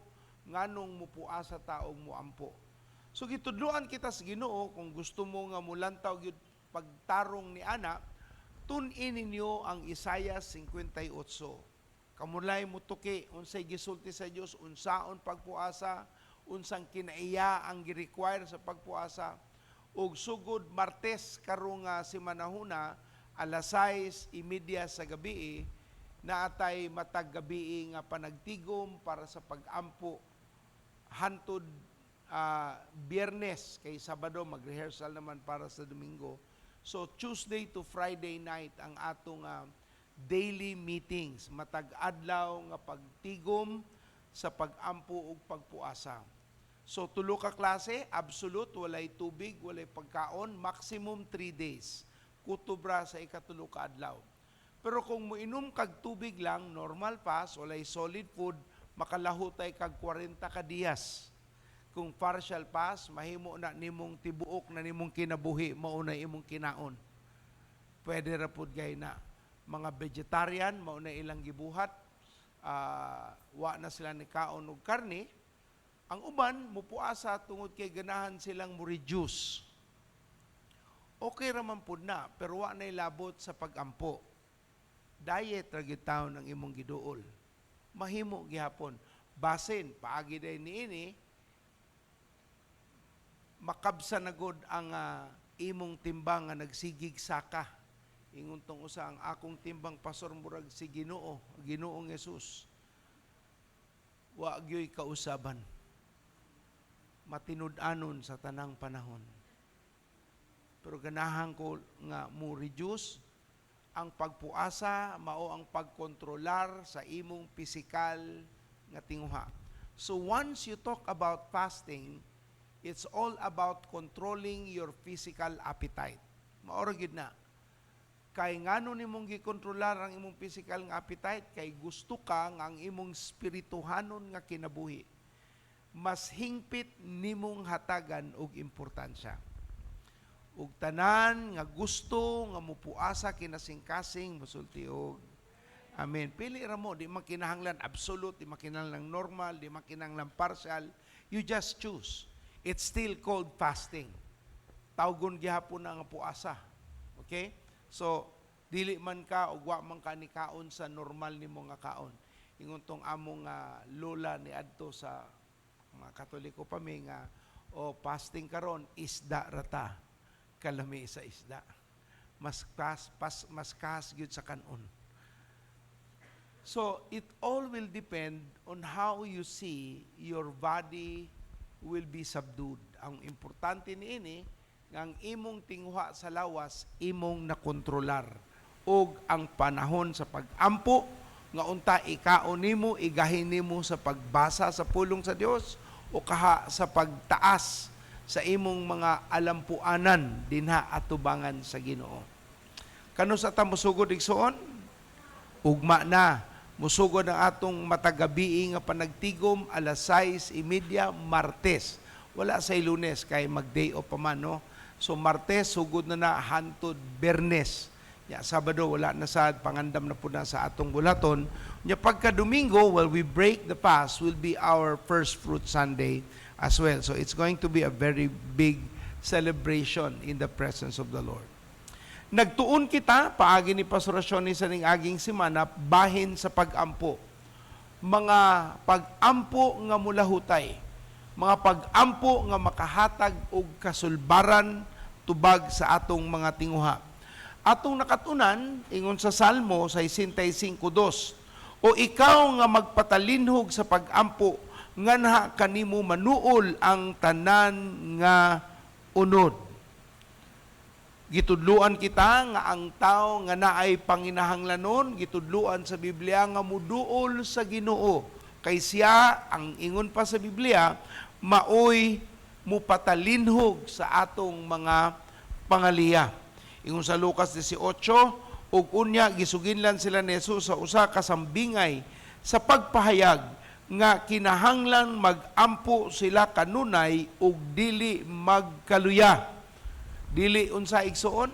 nganong mupuasa ta og muampo. So gitudloan kita sa Ginoo. Kung gusto mo nga mulantaw gyud pagtarong ni ana, tun-i ninyo ang Isaiah 58. Kamulay mo tuki unsay gisulti sa Dios, unsaon pagpuasa, unsang kinaiya ang gi-require sa pagpuasa. Ug sugod Martes karong simanahuna, alas 6:30 sa gabi, naatay matag gabi nga panagtigom para sa pagampo hantod Biyernes, kay Sabado mag-rehearsal naman para sa Domingo. So Tuesday to Friday night ang atong daily meetings, matag adlaw nga pagtigom sa pagampo ug pagpuasa. So tulo ka klase: absolute, walay tubig, walay pagkaon, maximum 3 days. Kutob ra sa ikatulo ka adlaw. Pero kung moinom kag tubig lang, normal fast, walay solid food, makalahutay kag 40 ka diyas. Kung partial fast, mahimo na nimong tibuok na nimong kinabuhi, mao na imong kinaon. Pwede ra pud gay na. Mga vegetarian, mao na ilang gibuhat. Wa na sila ni kaon og karne. Ang uban mupuasa tungod kay ganahan silang mo reduce. Okay ra man pud na, pero wa na labot sa pagampo. Diet ra gyud taon ang imong giduol. Mahimo gihapon. Basin paagi day niini makabsa na gud ang imong timbang nga nagsigig saka. Ingon tong usa, ang akong timbang, pastor, murag si Ginoo, Ginoong Jesus. Wa gyoy kausaban. Matinud-anon sa tanang panahon. Pero ganahan ko nga mo reduce ang pagpuasa, mao ang pagkontrolar sa imong pisikal nga tinguha. So once you talk about fasting, it's all about controlling your physical appetite. Mao ra gyud na. Kay ngano nimong gikontrolar ang imong physical nga appetite? Kay gusto ka nga ang imong spirituhanon nga kinabuhi mas hingpit nimong hatagan og importansya. Ug tanan nga gusto nga mupuasa kinasingkasing, musulti og amen. Pili ra mo, di man kinahanglan absolute, di man kinahanglan normal, di man kinahanglan partial. You just choose. It's still called fasting. Tawgon gihapon na nga puasa. Okay? So, dili man ka og wa man ka ni kaon sa normal nimo nga kaon. Ingon tong among lola ni adto sa mga Katoliko pa mi nga, o fasting karon, isda rata, kalami sa isda. Mas kas gyud sa kanon. So it all will depend on how you see your body will be subdued. Ang importante niini nga ang imong tinguha sa lawas imong nakontrolar ug ang panahon sa pag-ampo nga unta ikaon nimo, igahin nimo sa pagbasa sa pulong sa Dios o kaha sa pagtaas sa imong mga alampuanan dinha atubangan sa Ginoo. Kanus-a ta mosugod, igsuon? Ugma na. Musugod ang atong matagabii nga panagtigom alas 6:30, Martes. Wala sa Lunes kay mag-day off pa man, no? So Martes sugod na na hantod Bernes. Ya, Sabado wala na sa pangandam na po na sa atong bulaton. Nya pagka Domingo, well, we break the fast, will be our First Fruit Sunday as well. So it's going to be a very big celebration in the presence of the Lord. Nagtuon kita paagi ni Pastor Shoni sa ning aging semana bahin sa pag-ampo. Mga pag-ampo nga mulahutay, mga pag-ampo nga makahatag og kasulbaran tubag sa atong mga tinguha. Atong nakatunan, ingon sa Salmo 65:2, "O ikaw nga magpatalinhog sa pag-ampo, nganha kanimo manuol ang tanan nga unod?" Gitudluan kita nga ang tao nga naay panginahanglanon, gitudluan sa Biblia nga muduol sa Ginoo. Kay siya, ang ingon pa sa Biblia, maoy mupatalinhog sa atong mga pangaliya. Ingon sa Lucas 18, ug unya gisuginlan sila ni Jesus sa usa ka sambingay sa pagpahayag nga kinahanglan magampo sila kanunay ug dili magkaluya. Dili unsa, igsuon?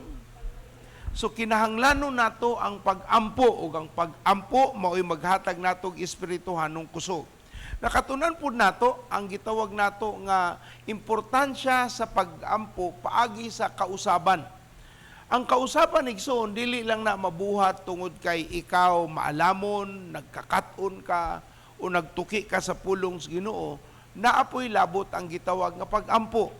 So kinahanglanon nato ang pag-ampo ug ang pag-ampo mao'y maghatag nato og espirituhanong kusog. Nakatunan pud nato ang gitawag nato nga importansya sa pag-ampo paagi sa kausaban. Ang kausaban, igsoon, dili lang na mabuhat tungod kay ikaw maalamon, nagkakat-on ka o nagtuki ka sa pulong sa Ginoo, naapoy labot ang gitawag nga pag-ampo.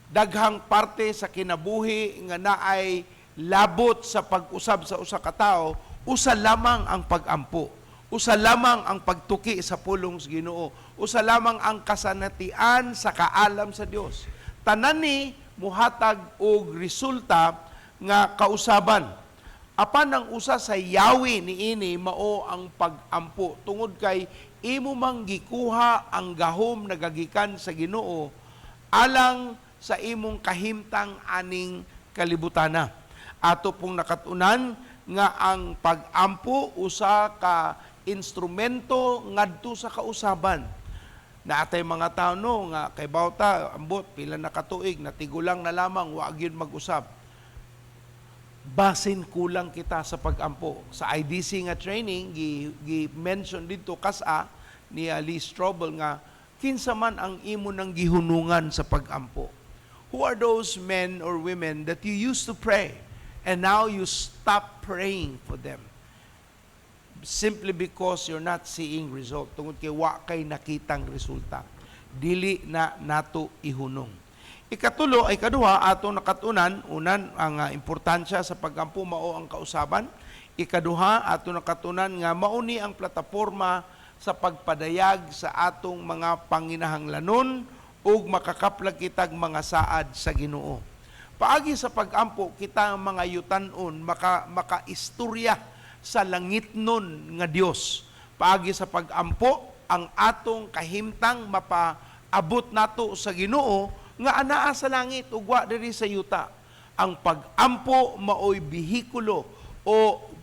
Daghang parte sa kinabuhi nga naay labot sa pag-usab sa usa ka tawo, usa lamang ang pag-ampo. Usa lamang ang pagtuki sa pulong sa Ginoo. Usa lamang ang kasanatian sa kaalam sa Dios. Tanan ni muhatag og resulta nga kausaban. Apan ang usa sa yawi niini mao ang pag-ampo tungod kay imo mang gikuha ang gahom nagagikan sa Ginoo alang sa imong kahimtang aning kalibutana. Ato pong nakatunan nga ang pag-ampo usa ka instrumento ngadto sa kausaban. Naatay mga tao, no, nga kay bawta ambot pila na katuig natigulang na lamang, wa gyud mag-usab. Basin kulang kita sa pag-ampo. Sa IDC nga training, gi mention dito kas-a ni Lee Strobel nga kinsa man ang imo nang gihunungan sa pag-ampo. Who are those men or women that you used to pray and now you stop praying for them? Simply because you're not seeing result. Tungod kay wa kay nakitang resulta. Dili na nato ihunong. Ikatulo ay kaduha atong nakatunan, unan ang importansya sa pagampo mao ang kausaban. Ikaduha atong nakatunan nga mao ni ang plataporma sa pagpadayag sa atong mga panginahanglanon ug makakaplag kitag mga saad sa Ginoo. Paagi sa pagampo kita ang mga yutanon makaistorya sa langitnon nga Dios. Paagi sa pagampo ang atong kahimtang mapaabot nato sa Ginoo nga anaa sa langit ug wa diri sa yuta. Ang pagampo maoy bihikulo o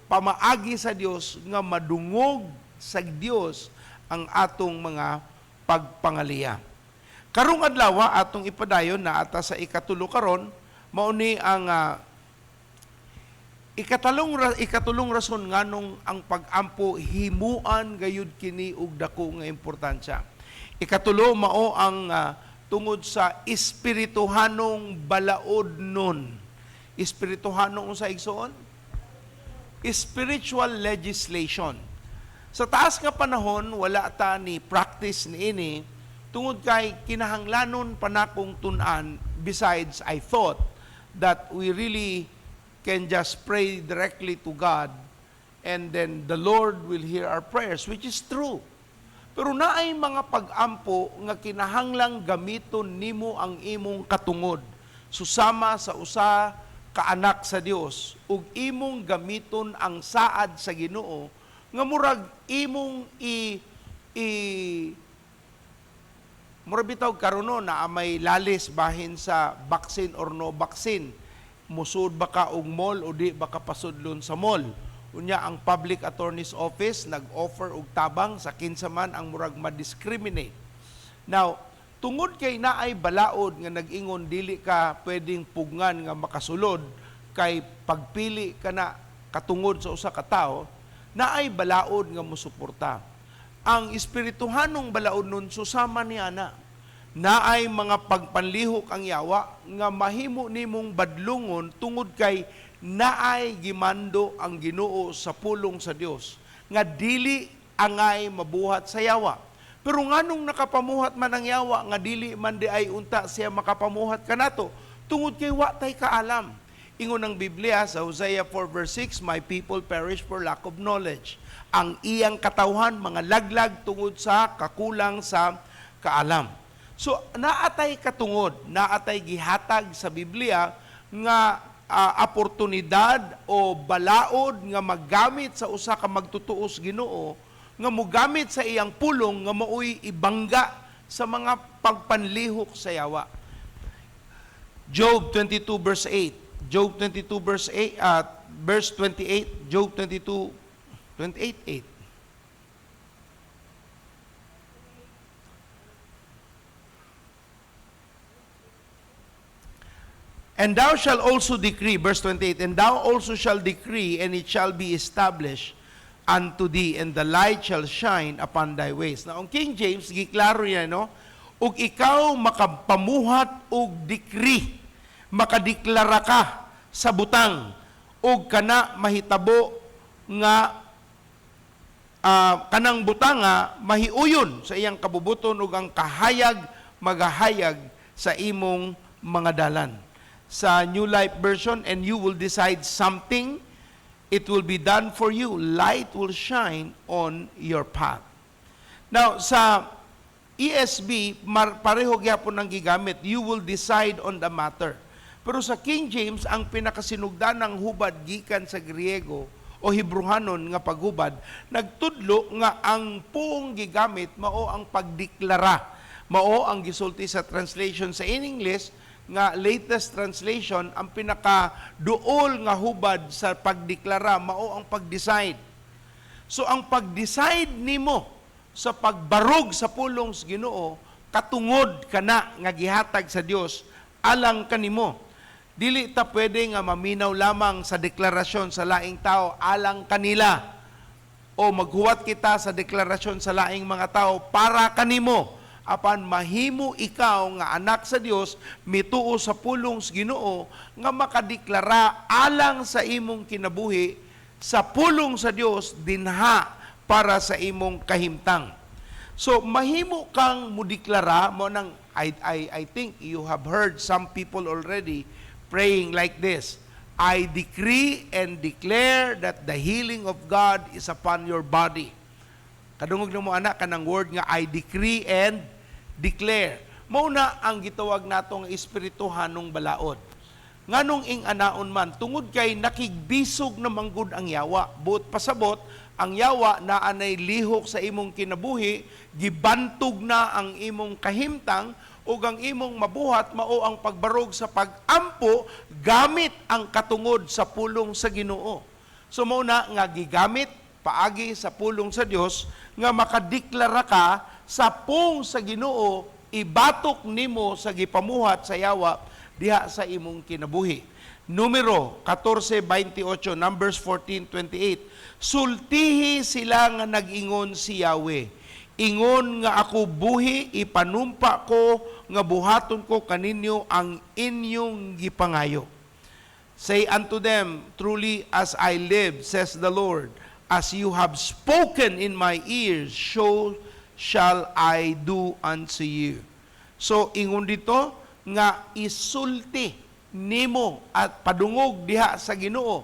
pamaagi sa Dios nga madungog sa Dios ang atong mga pagpangaliya. Karong adlaw atong ipadayon na ata sa ikatulo karon, mao ni ang ikatulong rason nganong ang pagampo himuan gayud kini og dako nga importansya. Ikatulo mao ang tungod sa espirituhanong balaod nun. Espirituhanong unsa, igsoon? Spiritual legislation. Sa taas nga panahon, wala ta ni practice niini tungod kay kinahanglanon pa nakong tun-an. Besides, I thought that we really can just pray directly to God and then the Lord will hear our prayers, which is true. Pero naay mga pag-ampo nga kinahanglang gamiton nimo ang imong katungod susama sa usa ka anak sa Dios ug imong gamiton ang saad sa Ginoo nga murag imong i i murag bitaw karon, no, na may lalis bahin sa vaccine or no vaccine, musud ba ka og mall o di ba ka pasudlon sa mall. Unya ang Public Attorney's Office nag-offer og tabang sa kinsa man ang murag ma-discriminate. Now, tungod kay naay balaod nga nag-ingon dili ka pwedeng pugngan nga makasulod kay pagpili ka na katungod sa usa ka tawo, naay balaod nga mosuporta. Ang espirituhanong balaod nun susama ni ana. Naay mga pagpanlihok ang yawa nga mahimo nimong badlungon tungod kay naay gimando ang Ginoo sa pulong sa Dios nga dili angay mabuhat sa yawa. Pero nganong nakapamuhat man ang yawa nga dili man di ay unta siya makapamuhat kanato? Tungod kay wa tay kaalam. Ingon ang Biblia sa Hosea 4 verse 6, "My people perish for lack of knowledge." Ang iyang katawhan mga laglag tungod sa kakulang sa kaalam. So naatay katungod, naatay gihatag sa Biblia nga oportunidad o balaod nga maggamit sa usa ka magtutuos Ginoo nga mogamit sa iyang pulong nga maoy ibangga sa mga pagpanlihok sa yawa. Job 22 verse 8. Job 22 verse 8, verse 28, Job 22 28 8. "And thou shalt also decree," verse 28, "and thou also shalt decree, and it shall be established unto thee, and the light shall shine upon thy ways." Now, ang King James, giklaro niya, no? Ug ikaw makapamuhat og decree, makadeklara ka sa butang, ug kana mahitabo nga kanang butanga mahiuyon sa iyang kabubuton ug ang kahayag magahayag sa imong mga dalan. Sa New Life Version, "And you will decide something, it will be done for you. Light will shine on your path." Now, sa ESV, pareho gyapon ang gigamit. "You will decide on the matter." Pero sa King James, ang pinakasinugdanang hubad gikan sa Griego o Hebruhanon nga paghubad, nagtudlo nga ang puong gigamit mao ang pagdeklara. Mao ang gisulti sa translation sa in English nga latest translation, ang pinaka duol nga hubad sa pagdeklara mao ang pag-decide. So ang pag-decide nimo sa pagbarog sa pulong sa Ginoo, katungod kana nga gihatag sa Dios alang kanimo. Dili ta pwede nga maminaw lamang sa deklarasyon sa laing tao alang kanila o maghuwat kita sa deklarasyon sa laing mga tao para kanimo, apan mahimo ikaw nga anak sa Dios mituo sa pulong sa Ginoo nga makadeklara alang sa imong kinabuhi sa pulong sa Dios dinha para sa imong kahimtang. So mahimo kang mudeklara mo nang I think you have heard some people already praying like this. "I decree and declare that the healing of God is upon your body." Kadungog na mo ana kanang word nga "I decree and declare." Mao na ang gitawag natong espirituhanong balaod. Nganong ing-anaon man? Tungod kay nakigbisog na manggod ang yawa. Buot pasabot, ang yawa na anay lihok sa imong kinabuhi, gibantog na ang imong kahimtang, ug ang imong mabuhat mao ang pagbarog sa pagampo gamit ang katungod sa pulong sa Ginoo. So mao na nga gigamit paagi sa pulong sa Dios nga makadeklara ka sa pung sa Ginoo, ibatok nimo sa gipamuhat sa yawa diha sa imong kinabuhi. Numero 14:28, Numbers 14:28. Sultihi sila nga nag-ingon si Yahweh: "Ingon nga ako buhi, ipanumpa ko nga buhaton ko kaninyo ang inyong gipangayo." Say unto them, "Truly as I live, says the Lord, as you have spoken in my ears, so shall I do unto you." So, ingon dito nga isulti nimo at padungog diha sa Ginoo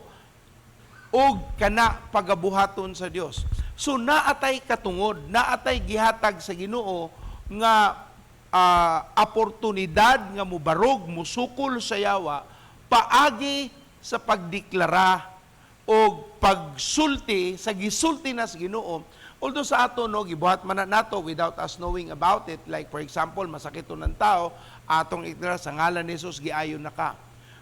ug kana pagabuhaton sa Dios. So naatay katungod, naatay gihatag sa Ginoo nga oportunidad nga mubarog, musukol sa yawa paagi sa pagdeklara o pagsulti sa gisulti na sa Ginoo. Although sa ato, no, gibuhat man na nato without us knowing about it. Like for example, masakit ng tao, atong ikdara sa ngalan ni Jesus, giayon na ka.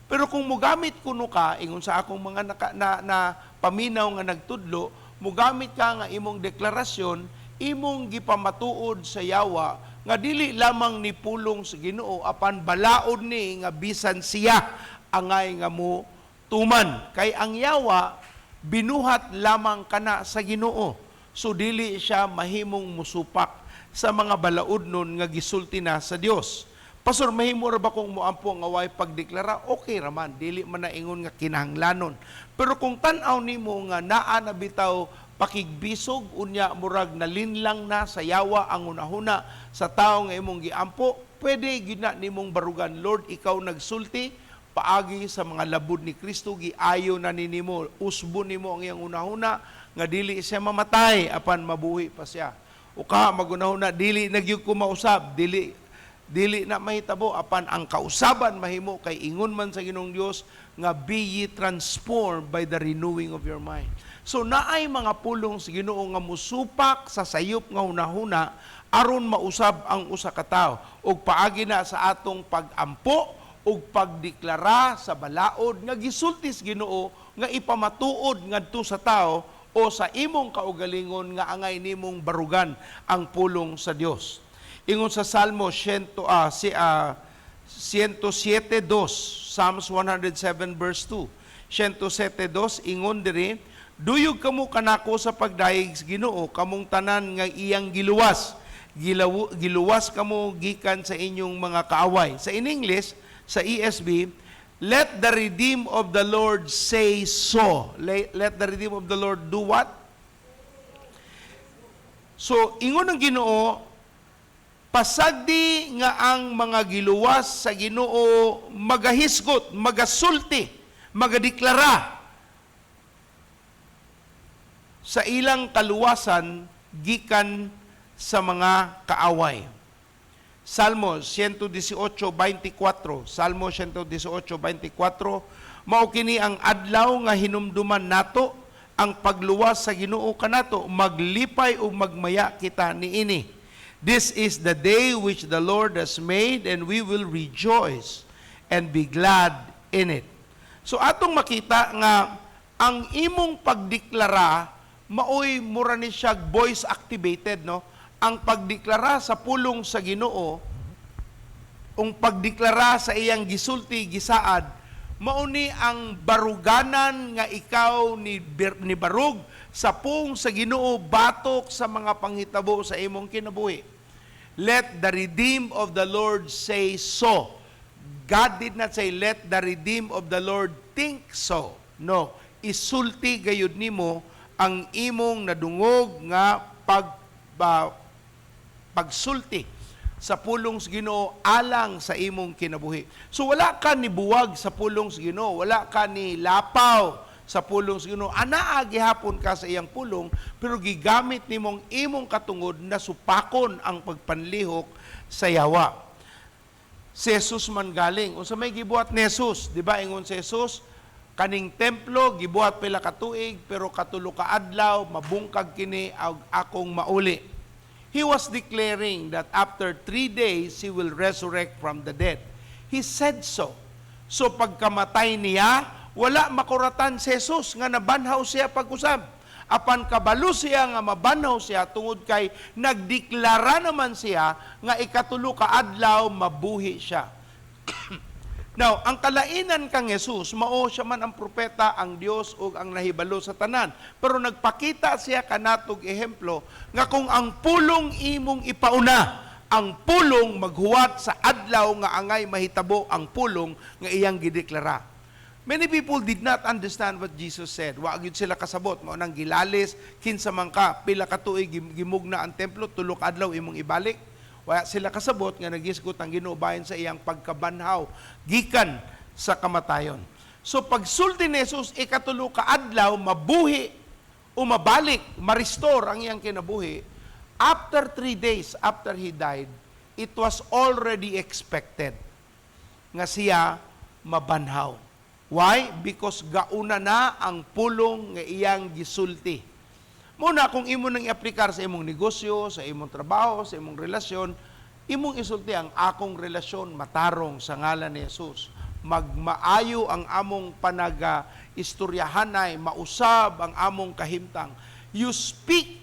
Pero kung mugamit kuno ka, ingon sa akong mga na paminaw nga nagtudlo, mugamit ka nga imong deklarasyon, imong gipamatuod sa yawa nga dili lamang ni pulong sa Ginoo apan balaod ni nga bisan siya angay nga mo tuman. Kay ang yawa binuhat lamang kana sa Ginoo. So dili siya mahimong musupak sa mga balaod nun nga gisulti na sa Dios. "Pastor, mahimo ra ba kung moampo nga way pagdeklara?" Okay raman, dili man na ingon nga kinahanglanon. Pero kung tan-aw nimo nga naa na bitaw pakigbisog, unya murag nalinlang na sa yawa ang hunahuna sa tawo nga imong giampo, pwede gyud na nimong barugan. "Lord, ikaw nagsulti paagi sa mga labod ni Kristo, giayo na ni nimo, usbo nimo ang iyang hunahuna nga dili siya mamatay apan mabuhi pa siya." O ka magunahuna, "Dili na gyud ko mausab," dili dili na mahitabo, apan ang kausaban mahimo kay ingon man sa Ginoong Dios nga "Be ye transformed by the renewing of your mind." So naay mga pulong sa Ginoo nga musupak sa sayop nga hunahuna aron mausab ang usa ka tawo ug paagi na sa atong pagampo ug pagdeklara sa balaod nga gisulti sa Ginoo nga ipamatuod ngadto sa tao o sa imong kaugalingon nga angay nimong barugan ang pulong sa Dios. Ingon sa Salmo 100, 107.2, Psalms 107 verse 2. 107.2, ingon diri, "Duyog kamo kanako sa pagdayeg sa Ginoo, kamong tanan nga iyang giluwas. Giluwas kamo gikan sa inyong mga kaaway." Sa in English, sa ESV, "Let the redeemed of the Lord say so." Let the redeemed of the Lord do what? So, ingon ng Ginoo, pasagdi nga ang mga giluwas sa Ginoo magahisgot, magasulti, magadeklara sa ilang kaluwasan gikan sa mga kaaway. Salmo 118:24, Salmo 118:24, "Mao kini ang adlaw nga hinumduman nato ang pagluwas sa Ginoo kanato, maglipay ug magmaya kita niini. This is the day which the Lord has made, and we will rejoice and be glad in it." So atong makita nga ang imong pagdeklara maoy mura ni siya voice activated, no? Ang pagdeklara sa pulong sa Ginoo, ang pagdeklara sa iyang gisulti, gisaad, mao ni ang baruganan nga ikaw ni barug sa pung sa Ginoo batok sa mga panghitabo sa imong kinabuhi. "Let the redeemed of the Lord say so." God did not say, "Let the redeemed of the Lord think so." No, isulti gayud nimo ang imong nadungog nga pagsulti sa pulong sa Ginoo alang sa imong kinabuhi. So wala ka ni buwag sa pulong sa Ginoo, wala ka ni lapaw sa pulong sa Ginoo. Anaa gihapon ka sa iyang pulong, pero gigamit nimong imong katungod na supakon ang pagpanlihok sa yawa. Si Jesus man galing. Unsa may gibuhat ni Jesus? Di ba ingon si Jesus, kaning templo gibuhat pila ka tuig, pero katulo ka adlaw mabungkag kini ag akong mauli. He was declaring that after 3 days he will resurrect from the dead. He said so. So pagkamatay niya, wala makuratan si Jesus nga nabanhaw siya pag-usab. Apan kabalo siya nga mabanhaw siya tungod kay nagdeklara naman siya nga ikatulo ka adlaw mabuhi siya. Now, ang kalainan kang Jesus, mao siya man ang propeta, ang Dios ug ang nahibalo sa tanan. Pero nagpakita siya kanatog ehemplo nga kung ang pulong imong ipauna, ang pulong maghuwat sa adlaw nga angay mahitabo ang pulong nga iyang gideklara. Many people did not understand what Jesus said. Wa gyud sila kasabot. Mao nang gilalis, kinsa man ka, pila ka tuig gimugna ang templo, tulo ka adlaw imong ibalik. Wa sila kasabot nga nagisgot ang Ginoo bahin sa iyang pagkabanhaw gikan sa kamatayon. So pagsulti ni Jesus, ikatulo ka adlaw mabuhi o mabalik, ma-restore ang iyang kinabuhi. After 3 days after he died, it was already expected nga siya mabanhaw. Why? Because gauna na ang pulong nga iyang gisulti. Muna kung imo nang iaplikar sa imong negosyo, sa imong trabaho, sa imong relasyon, imong isulti, "Ang akong relasyon matarong sa ngalan ni Jesus. Magmaayo ang among panaga istoryahanay, mausab ang among kahimtang." You speak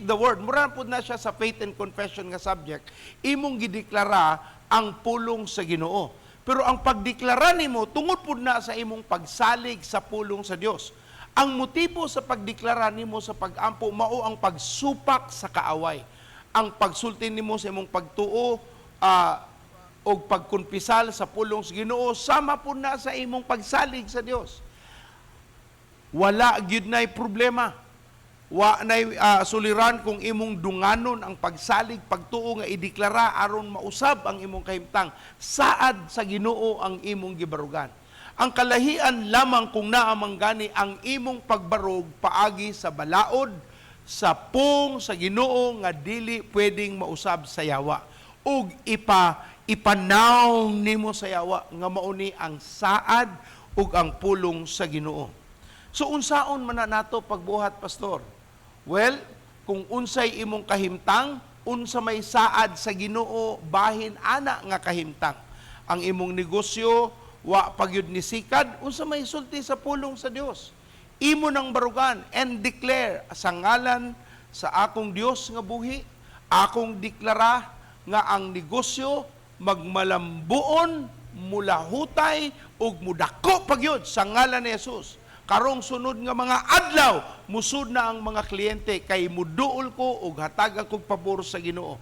the word. Mura pud na siya sa faith and confession nga subject. Imong gideklara ang pulong sa Ginoo. Pero ang pagdeklara nimo tungod pud na sa imong pagsalig sa pulong sa Dios. Ang motibo sa pagdeklara nimo sa pagampo mao ang pagsupak sa kaaway. Ang pagsulti nimo sa imong pagtuo og pagkumpisal sa pulong sa Ginoo sama pud na sa imong pagsalig sa Dios. Wala gyud nay problema. Wa nay suliran kung imong dunganon ang pagsalig, pagtuo nga ideklara aron mausab ang imong kahimtang. Saad sa Ginoo ang imong gibarugan. Ang kalahian lamang kung naa man gani ang imong pagbarog paagi sa balaod, sa pung sa Ginoo nga dili pwedeng mausab sa yawa. Ug ipanawng nimo sa yawa nga mauni ang saad ug ang pulong sa Ginoo. So unsaon man na nato pagbuhat, pastor? Well, kung unsay imong kahimtang, unsa may saad sa Ginoo bahin ana nga kahimtang. Ang imong negosyo wa pagyud ni sikad, unsa may sulti sa pulong sa Dios? Imo nang barugan and declare, "Sa ngalan sa akong Dios nga buhi, akong deklara nga ang negosyo magmalambuon, mulahutay ug mudako pagyud sa ngalan ni Jesus. Karong sunod nga mga adlaw, musud na ang mga kliyente kay muduol ko ug hatagan kog pabor sa Ginoo."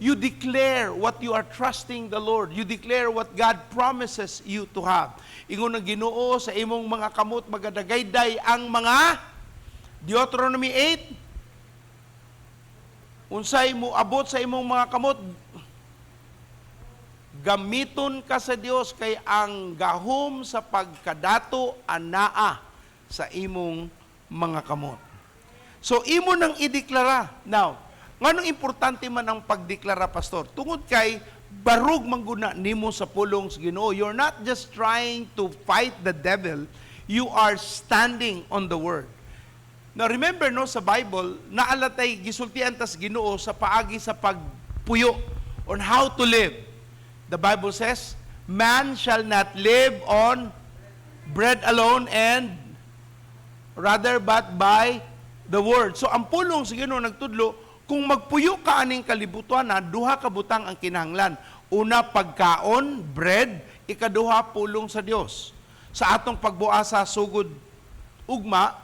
You declare what you are trusting the Lord. You declare what God promises you to have. Ingon ng Ginoo, sa imong mga kamot magadagayday ang mga, Deuteronomy 8. Unsay mo abot sa imong mga kamot, gamiton ka sa Dios kay ang gahom sa pagkadato anaa sa imong mga kamot. So imo nang ideklara. Now, nganong importante man ang pagdeklara, pastor? Tungod kay barug mangguna nimo sa pulong sa Ginoo. You're not just trying to fight the devil, you are standing on the word. Now remember, no, sa Bible, naa latay gisultian tas Ginoo sa paagi sa pagpuyo on how to live. The Bible says, "Man shall not live on bread alone and rather but by the word." So ang pulong sa Ginoo nagtudlo kung magpuyo ka aning kalibutan na duha ka butang ang kinahanglan. Una, pagkaon, bread; ikaduha, pulong sa Dios. Sa atong pagbuasa sugod ugma,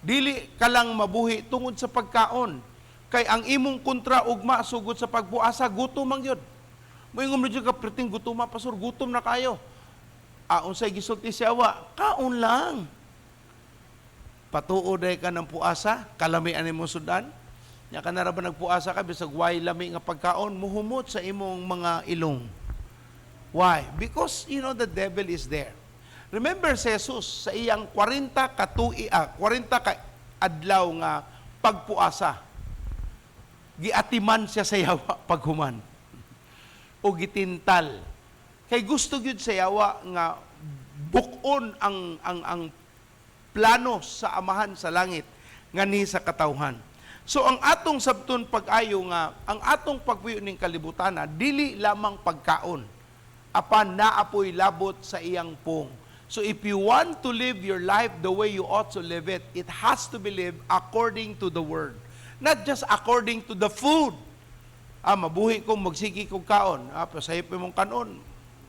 dili ka lang mabuhi tungod sa pagkaon. Kay ang imong kontra ugma sugod sa pagbuasa, gutom man gyud. Moingon mo ka, "Perting gutoma, pastor, gutom na kayo." Ah, unsay gisulti sa yawa? "Kaon lang." Patuo day ka ng puasa, kalamian nimo sudan. Nya kana ra ba nagpuasa ka, bisag way lami nga pagkaon, muhumot sa imong mga ilong. Why? Because the devil is there. Remember si Jesus sa iyang 40 katui ah, 40 ka adlaw nga pagpuasa. Giatiman siya sa yawa paghuman. O gitintal. Kay gusto gyud sa yawa nga buk-on ang plano sa Amahan sa langit nganhi sa katawhan. So ang atong sabton pag-ayo nga ang atong pagpuyo ning kalibutan dili lamang pagkaon, apan naa poy labot sa iyang pung. So if you want to live your life the way you ought to live it, it has to be lived according to the Word. Not just according to the food. Ah, mabuhi kung magsige kog kaon. Ah, pasayop mong kanon.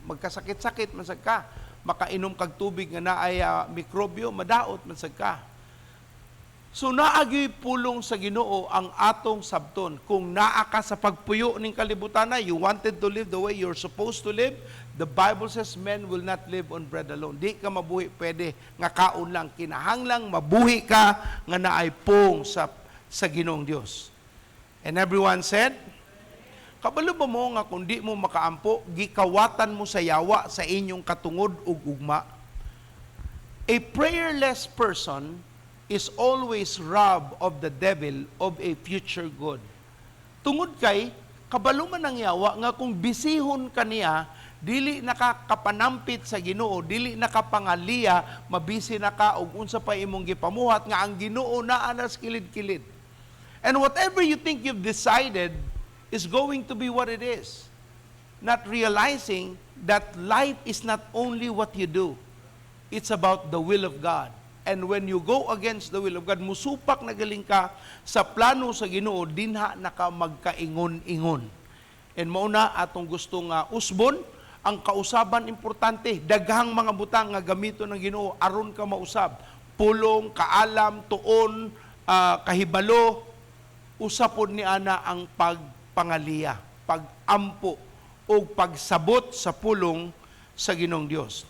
Magkasakit-sakit man sad ka. Makainom kag tubig nga naay mikrobyo, madaot man sad ka. So naa gyoy pulong sa Ginoo ang atong sabton. Kung naa ka sa pagpuyo ning kalibutan na, you wanted to live the way you're supposed to live, the Bible says men will not live on bread alone. Di ka mabuhi pwede nga kaon lang. Kinahanglang mabuhi ka nga naay pung sa Ginoong Dios. And everyone said, kabalo ba mo nga kung di mo makaampo, gikawatan mo sa yawa sa inyong katungod ug ugma? A prayerless person is always robbed of the devil of a future good. Tungod kay, kabalo man ang yawa nga kung bisihon ka niya, dili nakakapanampit sa Ginoo, dili nakapangaliya, mabisi na ka og unsa pa imong gipamuhat nga ang Ginoo naa na sa kilid-kilid. And whatever you think you've decided is going to be what it is. Not realizing that life is not only what you do. It's about the will of God. And when you go against the will of God, musupak na galing ka sa plano sa Ginoo, dinha na ka magkaingon-ingon. And mauna atong gusto nga usbon, ang kausaban importante, daghang mga butang nga gamito ng Ginoo aron ka mausab. Pulong, kaalam, tuon, kahibalo, usa pod ni ana ang pagpangaliya, pagampo o pagsabot sa pulong sa Ginoong Dios.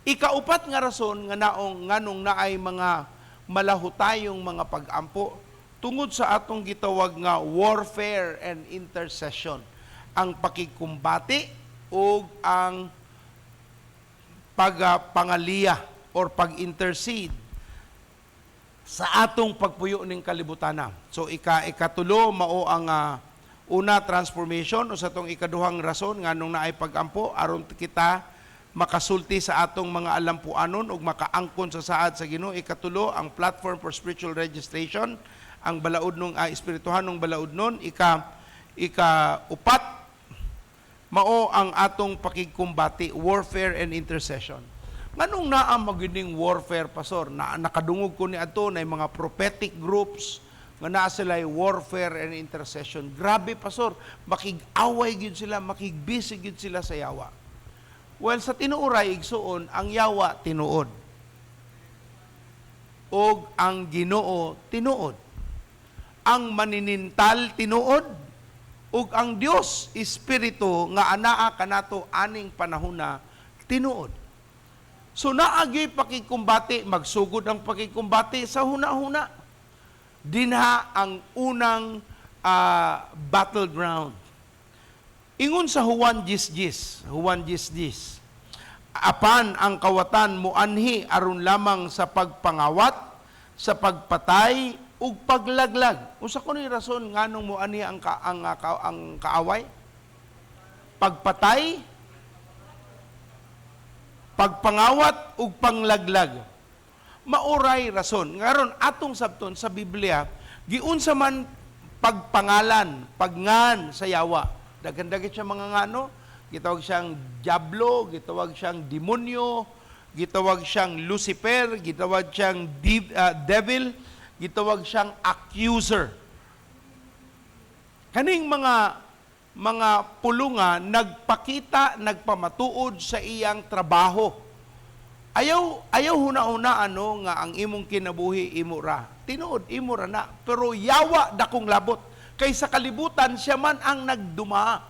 Ikaupat nga rason nga naong nganong naay mga malahutayong mga pag-ampo tungod sa atong gitawag nga warfare and intercession, ang pakigkumbate ug ang pagpangaliya or pag-intercede sa atong pagpuyo ning kalibutana. So ikatulo mao ang una, transformation, o sa atong ikaduhang rason nganong naay pagampo, aron kita makasulti sa atong mga alampuanon ug makaangkon sa saad sa Ginoo. Ikatulo, ang platform for spiritual registration, ang balaod nung espirituhanong balaod nun. Ika upat mao ang atong pakigkumbati, warfare and intercession. Nganong naa magining warfare, pastor? Na nakadungog ko ni adto na mga prophetic groups nga naa sila warfare and intercession. Grabe, pastor, makig-away gyud sila, makigbisi gyud sila sa yawa. Well, sa tinuoray, igsuon, ang yawa tinuod. Og ang Ginoo tinuod. Ang maninintal tinuod ug ang Dios espiritu nga anaa kanato aning panahona tinuod. So naa gyoy pakigkumbate, magsugod ang pakigkumbate sa huna-huna. Dinha ang unang battleground. Ingon sa Juan 10:10, Juan 10:10, apan ang kawatan muanhi aron lamang sa pagpangawat, sa pagpatay ug paglaglag. Unsa kuno'y rason nganong muanhi ang kaaway? Pagpatay, pagpangawat ug panglaglag. Maoray rason. Ngaron atong sabton sa Biblia, giunsa man pagpangalan, pagngan sa yawa. Daghan-daghan siya mga ngano, gitawag siyang diablo, gitawag siyang demonyo, gitawag siyang Lucifer, gitawag siyang devil, gitawag siyang accuser. Kaning mga pulunga nagpakita, nagpamatuod sa iyang trabaho. Ayaw huna-huna ano nga ang imong kinabuhi imo ra. Tinuod imo ra na, pero yawa dakong labot. Kay sa kalibutan siya man ang nagduma.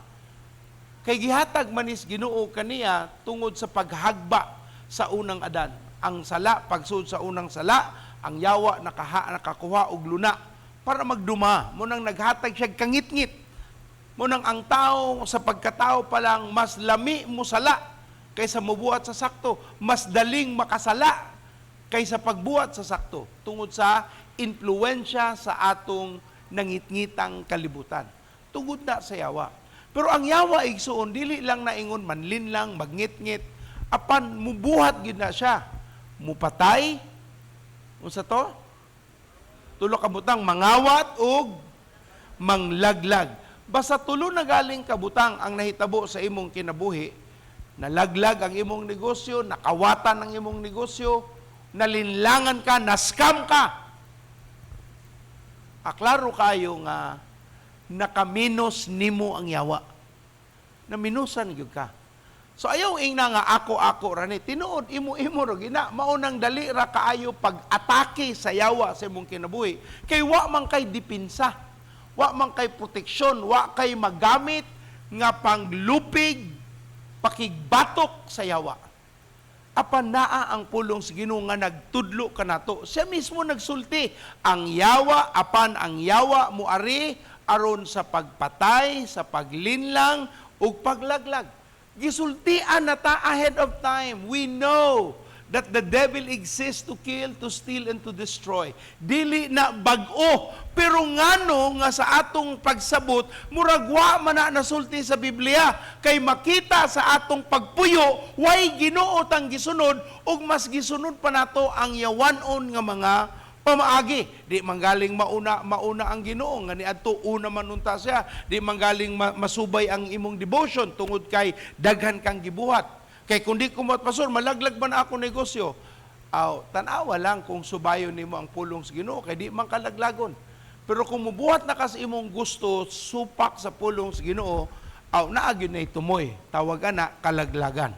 Kay gihatag manis Ginoo kaniya tungod sa paghagba sa unang Adan. Ang sala, pagsud sa unang sala, ang yawa nakakuha og luna Para magduma, mao nang naghatag siya kangitngit. Mao nang ang tao sa pagkatao pa lang mas lami musala kaysa mubuhat sa sakto, mas daling makasala kaysa pagbuhat sa sakto tungod sa impluwensya sa atong nangitngitang kalibutan. Tungod na sa yawa. Pero ang yawa, igsuon, dili lang naingon manlinlang, magngitngit, apan mubuhat gid na siya. Mupatay, unsa to? Tulo ka butang: mangawat ug manglaglag. Basta tulo na galing kabutang ang nahitabo sa imong kinabuhi, nalaglag ang imong negosyo, nakawatan ang imong negosyo, nalinlangan ka, nascam ka. Aklaro kayo nga nakaminos nimo ang yawa. Naminusan gyud ka. So ayaw ingna nga ako ako rani. Tinuod imo imo ro gina mao nang dali ra kaayo pag-atake sa yawa sa imong kinabuhi. Kay wa man kay dipinsa, wa man kay proteksyon, wa kay magamit nga panglupig pakigbatok sa yawa. Apan naa ang pulong sa Ginoo nga nagtudlo kanato. Siya mismo nagsulti, ang yawa, apan ang yawa muari aron sa pagpatay, sa paglinlang ug paglaglag. Gisultian na ta ahead of time. We know that the devil exists to kill, to steal, and to destroy. Dili na bag-o. Pero ngano nga sa atong pagsabot, murag wa man na nasulti sa Biblia. Kay makita sa atong pagpuyo, way Ginoo tang gisunod, ug mas gisunod pa nato ang yawanon nga mga pamaagi. Di manggaling mauna mauna ang Ginoo nga niadto una man unta siya. Di manggaling masubay ang imong devotion tungod kay daghan kang gibuhat. Kay kung di ko, "Pastor, malaglag man ako negosyo." Aw, tan-awa lang kung subayon nimo ang pulong sa Ginoo kay di man kalaglagon. Pero kung mubuhat na ka sa imong gusto supak sa pulong sa Ginoo, aw, naa gyud na tumoy. Tawag ana kalaglagan.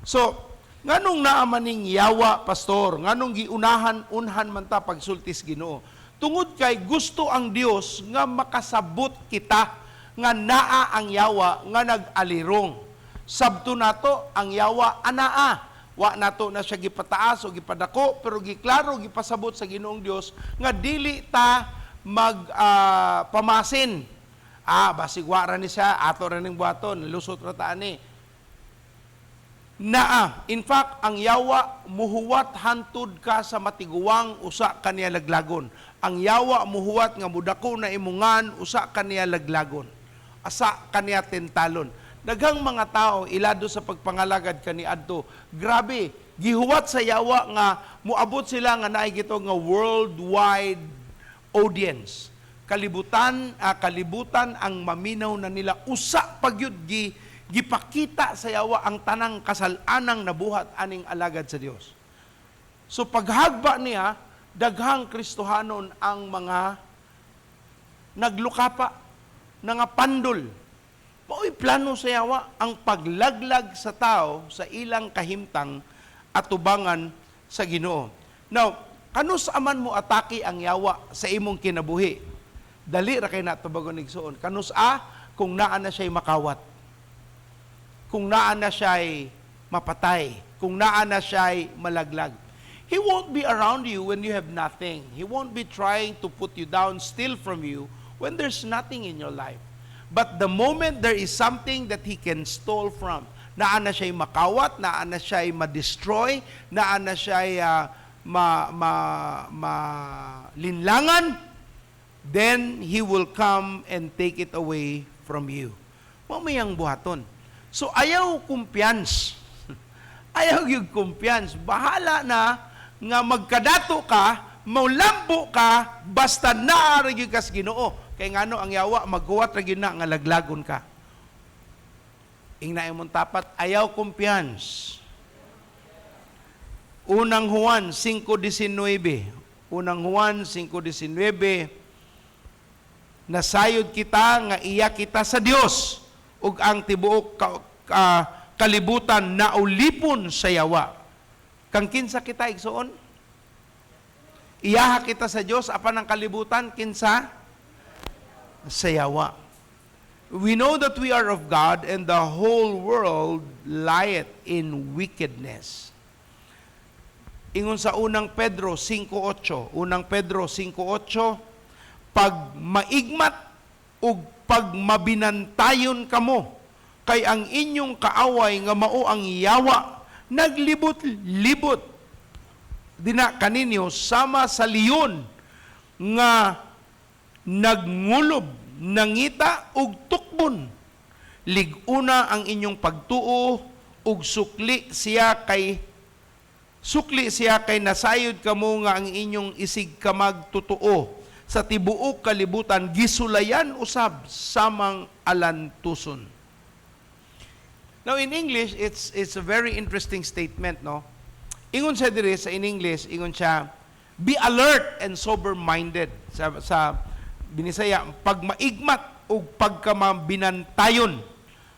So, nganong naa man ning yawa, pastor? Nganong giunahan unhan man ta pagsultis Ginoo? Tungod kay gusto ang Dios nga makasabot kita nga naa ang yawa nga nag-alirong. Sabto nato ang yawa anaa. Wa nato na siya gipataas o gipadako, pero giklaro gipasabot sa Ginoong Dios nga dili ta mag pamasin. Ah, basig wa ra ni siya, ato ra ning buhaton, lusot ra ta ani. Naa. In fact, ang yawa muhuwat hantud ka sa matiguang, usa kaniya laglagon. Ang yawa muhuwat nga mudako na imungan, usa kaniya laglagon. Asa kaniya tentalon. Daghang mga tao ilado sa pagpangalagad kaniadto. Grabe, gihuwat sa yawa nga muabot sila nga naay gito nga worldwide audience. Kalibutan ang maminaw na nila, usa pagyud gipakita sa yawa ang tanang kasalanang nabuhat aning alagad sa Dios. So paghagba niya, daghang Kristohanon ang mga naglukapa, nga pandol. Mao'y plano sa yawa ang paglaglag sa tao sa ilang kahimtang atubangan sa Ginoo. Now, kanus aman mo atake ang yawa sa imong kinabuhi? Dali ra kay na tubagon, igsuon. Kanus a kung naa na siya'y makawat. Kung naa na siya'y mapatay. Kung naa na siya'y malaglag. He won't be around you when you have nothing. He won't be trying to put you down, steal from you when there's nothing in your life. But the moment there is something that he can steal from, naa na siya'y makawat, naa na siya'y ma-destroy, naa na siya'y malinlangan, then he will come and take it away from you. Mao may ang buhaton. So ayaw kumpiyansa. Ayaw yung kumpiyansa. Bahala na nga magkadato ka, maulambo ka, basta naa ra gyud kas Ginoo. Kay ngano ang yawa maghuwat ra gyud na nga laglagon ka. Ingna imong tapat, ayaw kumpiyansa. Unang Juan 5:19. Unang Juan 5:19: Nasayod kita nga iya kita sa Dios ug ang tibuok kalibutan naulipon sa yawa. Kang kinsa kita, igsuon? Iyaha kita sa Dios, apan ang kalibutan kinsa? Sa yawa. We know that we are of God and the whole world lieth in wickedness. Ingon sa Unang Pedro 5:8, Unang Pedro 5:8, Pagmaigmat ug pagmabinantayon kamo, kay ang inyong kaaway nga mao ang yawa naglibot-libot dina kaninyo sama sa leon nga nagngulob, nangita og tukbon. Lig-una ang inyong pagtuo ug sukli siya kay nasayod kamo nga ang inyong isig kamag totoo sa tibuok kalibutan gisulayan usab samang alantuson. Now in English, it's a very interesting statement, no? Ingon siya diri sa in English, ingon siya, "Be alert and sober-minded." Sa Binisaya, pagmaigmat ug pagkamabinantayon.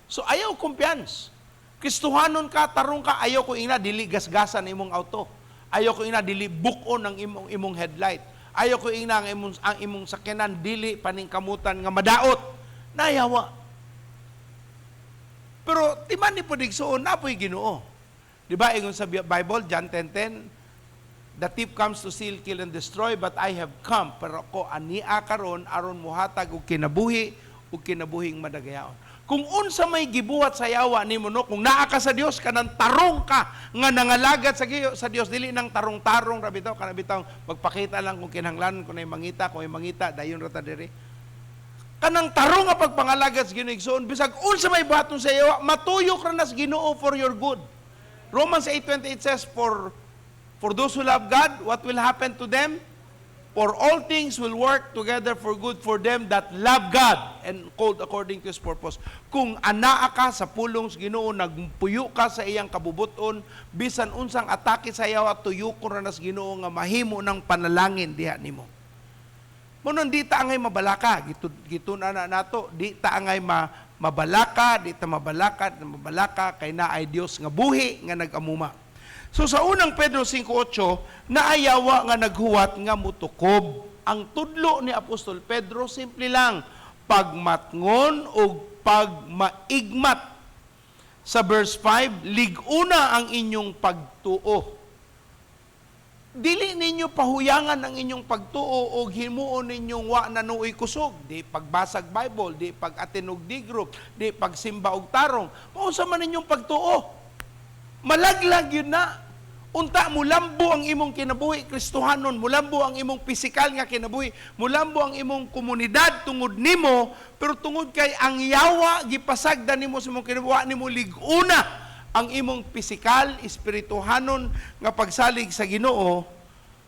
So ayaw kumpiyansa. Kristohanon ka, tarong ka, ayaw ko ingna dili gasgasan imong auto. Ayaw ko ingna dili buk-on ang imong headlight. Ayaw ko ingna ang imong sakyanan dili paningkamutan nga madaot. Nayawa. Pero timan ni pod, igsuon, napoy Ginoo. Di ba ingon sa Bible, John 10:10, "The thief comes to steal, kill, and destroy, but I have come." Pero ko ania karon aron muhatag og kinabuhi ug kinabuhing madagayaon. Kung unsa may gibuhat sa yawa nimo, no, kung naa ka sa Dios, kanang tarong ka nga nangalagad sa Dios, dili nang tarong-tarong ra bitaw, kana bitaw magpakita lang kung kinahanglan, kung ay mangita dayon ra ta diri. Kanang tarong nga pagpangalagad sa Ginoo, igsuon, bisag unsa may buhaton sa yawa, matuyok ra na sa Ginoo for your good. Romans 8:28 says, For those who love God, what will happen to them? For all things will work together for good for them that love God and called according to His purpose." Kung anaa ka sa pulong sa Ginoo, nagpuyo ka sa iyang kabubuton, bisan unsang atake sa yawa, tuyokon ra na sa Ginoo nga mahimo ng panalangin diha nimo. Mao nang di ta angay mabalaka, gitun na nato, di ta angay mabalaka, di ta mabalaka, di ta mabalaka, kay naay Dios nga buhi nga nag-amuma. So sa Unang Pedro 5:8, naayawa nga naghuwat nga mutukob. Ang tudlo ni Apostol Pedro, simple lang, pagmatngon o pagmaigmat. Sa verse 5, liguna ang inyong pagtuo. Dili ninyo pahuyangan ang inyong pagtuo o himuon ninyong wa na nuoy kusog. Di pagbasag Bible, di pag-attend og D group, di pagsimba og tarong. Mao man inyong pagtuo. Malaglag gyud na. Unta mulambo ang imong kinabuhi Kristohanon, mulambo ang imong pisikal nga kinabuhi, mulambo ang imong komunidad tungod nimo, pero tungod kay ang yawa gipasagdan nimo sa imong kinabuhi, nimo liguna ang imong pisikal, espirituhanon nga pagsalig sa Ginoo.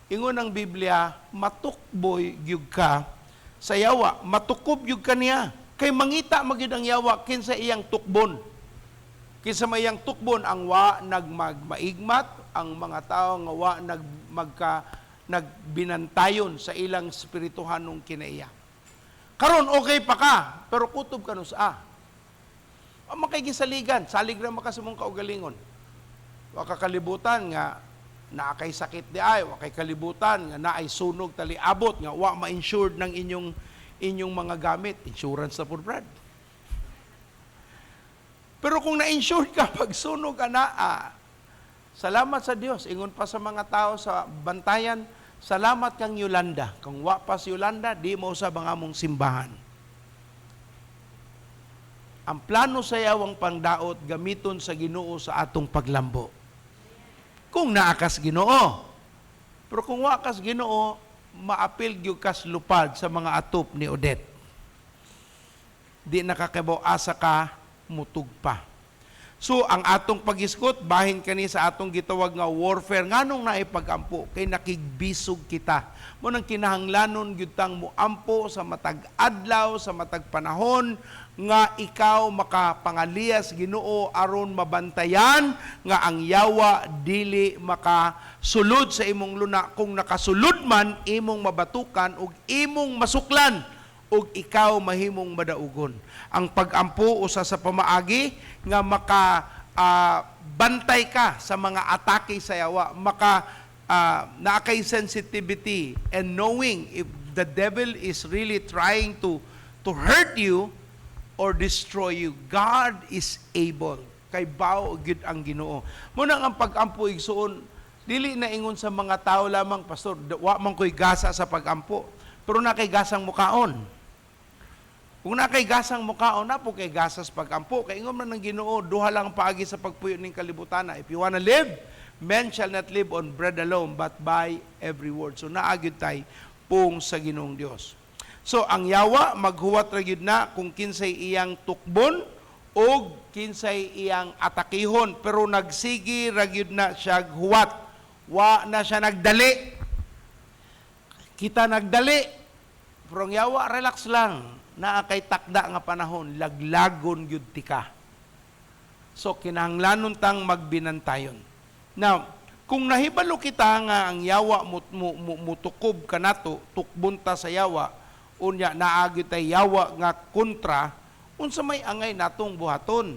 Ingon ang Biblia, matukboy gyud ka sa yawa, matukob gyud ka niya. Kay mangita magyud ang yawa kinsa iyang tukbon. Kinsa may iyang tukbon? Ang wa nagmagmaigmat, ang mga tao nga wa nagbinantayon sa ilang espirituhanong kinaiya. Karon okay pa ka, pero kutob ka no sa. Ang makikisaligan, salig ra maka sa mong kaugalingon. Wa ka kalibutan nga naa kay sakit di ay, wa kay kalibutan nga naay sunog taliabot nga wa ma-insured ng inyong mga gamit, insurance na pud, Brad. Pero kung na-insured ka, pag sunog ka na, salamat sa Dios. Ingon pa sa mga tao sa Bantayan, "Salamat kang Yolanda. Kung wa pa si Yolanda, di mo usab ang among simbahan." Ang plano sa yawang pangdaot, gamiton sa Ginoo sa atong paglambo. Kung naa kas Ginoo. Pero kung wa kas Ginoo, maapil gyud kas lupad sa mga atop ni Odette. Di nakakabaw asa ka mutug pa. So ang atong pagisgot bahin kani sa atong gitawag nga warfare. Nganong naay pagampo? Kay nakigbisog kita. Mao nang kinahanglanon gyud tang moampo sa matag adlaw, sa matag panahon nga ikaw makapangaliyas Ginoo aron mabantayan nga ang yawa dili makasulod sa imong luna. Kung nakasulod man, imong mabatukan ug imong masuklan ug ikaw mahimong madaugon. Ang pag-ampo usa sa pamaagi nga maka bantay ka sa mga atake sa yawa, maka naa kay sensitivity and knowing if the devil is really trying to hurt you or destroy you. God is able. Kay bao gyud ang Ginoo. Mao nang ang pag-ampo, igsuon, dili na ingon sa mga tao lamang, "Pastor, wa man ko'y gasa sa pag-ampo." Pero na kay gasang mukaon. Kung na kay gasang mukaon, na po kay gasas pagampo. Kay ingon man ng Ginoo, duha lang ang paagi sa pagpuyo ning kalibutan. If you wanna live, men shall not live on bread alone, but by every word. So naa gyud tay pung sa Ginoong Dios. So ang yawa maghuwat ra gyud na kung kinsay iyang tukbon og kinsay iyang atakihon, pero nagsigi ra gyud na siya huwat. Wa na siya nagdali. Kita nagdali. Pero ang yawa relax lang. Naa kay takda nga panahon, laglagon gyud tika. So kinahanglanon tang magbinantayon. Now, kung nahibalo kita nga ang yawa mutukob kanato, tukbon ta sa yawa, unya naa gyud tay yawa nga kontra, unsa may angay natong buhaton?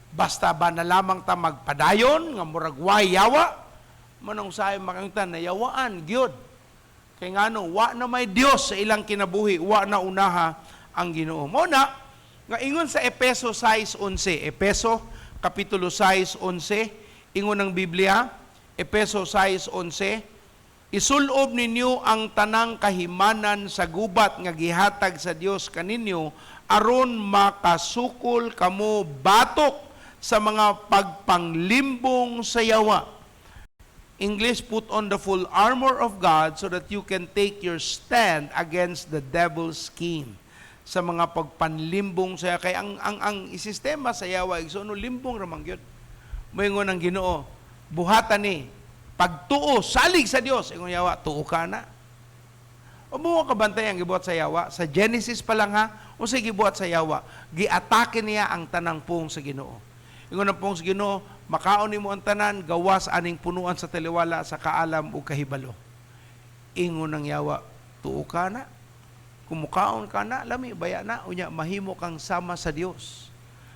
Basta ba na lamang ta magpadayon nga murag way yawa? Manong sahay makangtan na yawaan gyud. Kay ngano, wa na may Dios sa ilang kinabuhi, wa na unaha ang Ginoo. Mao na nga ingon sa Epeso 6:11, Epeso kapitulo 6:11, ingon ng Biblia, Epeso 6:11, isulob ninyo ang tanang kahimanan sa gubat nga gihatag sa Dios kaninyo aron makasukol kamo batok sa mga pagpanglimbong sa yawa. English, put on the full armor of God so that you can take your stand against the devil's scheme. Sa mga pagpanlimbong sa kay ang sistema sa yawa igsoon no, limbong ra man gyud. Moingon ang Ginoo, buhatan ni pagtuo salig sa Dios. Ingon yawa, tuo ka na. O mo ka bantay ang gibuhat sa yawa sa Genesis pa lang ha, unsay gibuhat sa yawa? Giatake niya ang tanang pung sa Ginoo. Ingon ang pung sa Ginoo, makaon nimo ang tanan gawas aning punuan sa taliwala sa kaalam ug kahibalo. Ingon ang yawa, tuo ka na. Kung mukaon ka na, lami baya na, unya mahimo kang sama sa Dios.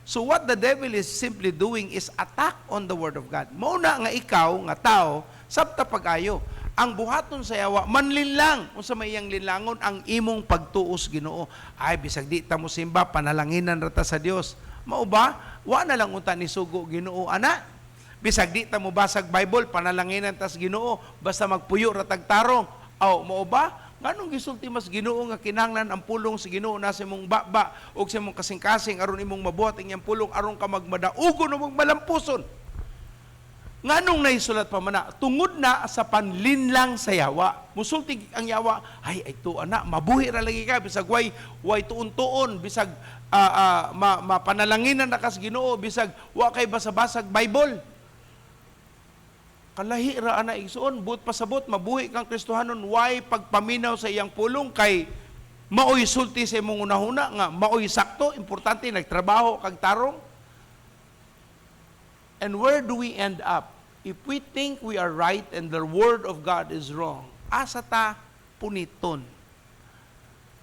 So what the devil is simply doing is attack on the word of God. Mao na nga ikaw nga tao sabta pag-ayo. Ang buhaton sa yawa manlinlang, unsa may iyang linlangon ang imong pagtuos Ginoo. Ay bisag di ta mo simba, panalanginan ra ta sa Dios. Mao ba? Wa na lang unta ni sugo Ginoo ana. Bisag di ta mo basag Bible, panalanginan tas Ginoo, basta magpuyo ra tag tarong. Aw, mao ba? Nganong gisulti mas Ginoo nga kinahanglan ang pulong sa Ginoo na sa imong baba ug sa imong kasing-kasing aron imong mabuhat ang iyang pulong aron ka magmadaugon o magmalampuson? Nganong naisulat pa man na? Tungod na sa panlinlang sa yawa. Musulti ang yawa, ay ito ana, mabuhi ra lagi ka bisag way tuon-tuon, bisag mapanalanginan na kas Ginoo, bisag wa kay basa-basag Bible. Kalahi ra ana igsuon, buot pasabot mabuhi kang Kristohanon, way pagpaminaw sa iyang pulong kay maoy sulti sa imong unahuna nga maoy sakto, importante nagtrabaho kag tarong. And where do we end up? If we think we are right and the word of God is wrong, asa ta puniton?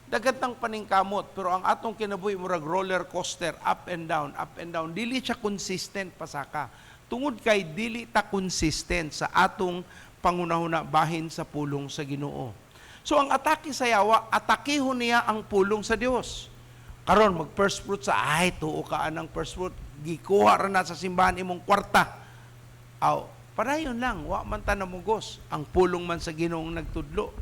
Daghan tang paningkamot, pero ang atong kinabuhi murag roller coaster, up and down, up and down. Dili siya consistent pasaka. Tungod kay dili ta consistent sa atong pangunahuna bahin sa pulong sa Ginoo. So ang atake sa yawa, atakihon niya ang pulong sa Dios. Karon mag first fruit sa, ay tuo ka anang first fruit, gikuha ra na sa simbahan imong kwarta. Aw, padayon lang, wa man ta namugos. Ang pulong man sa Ginoong nagtudlo,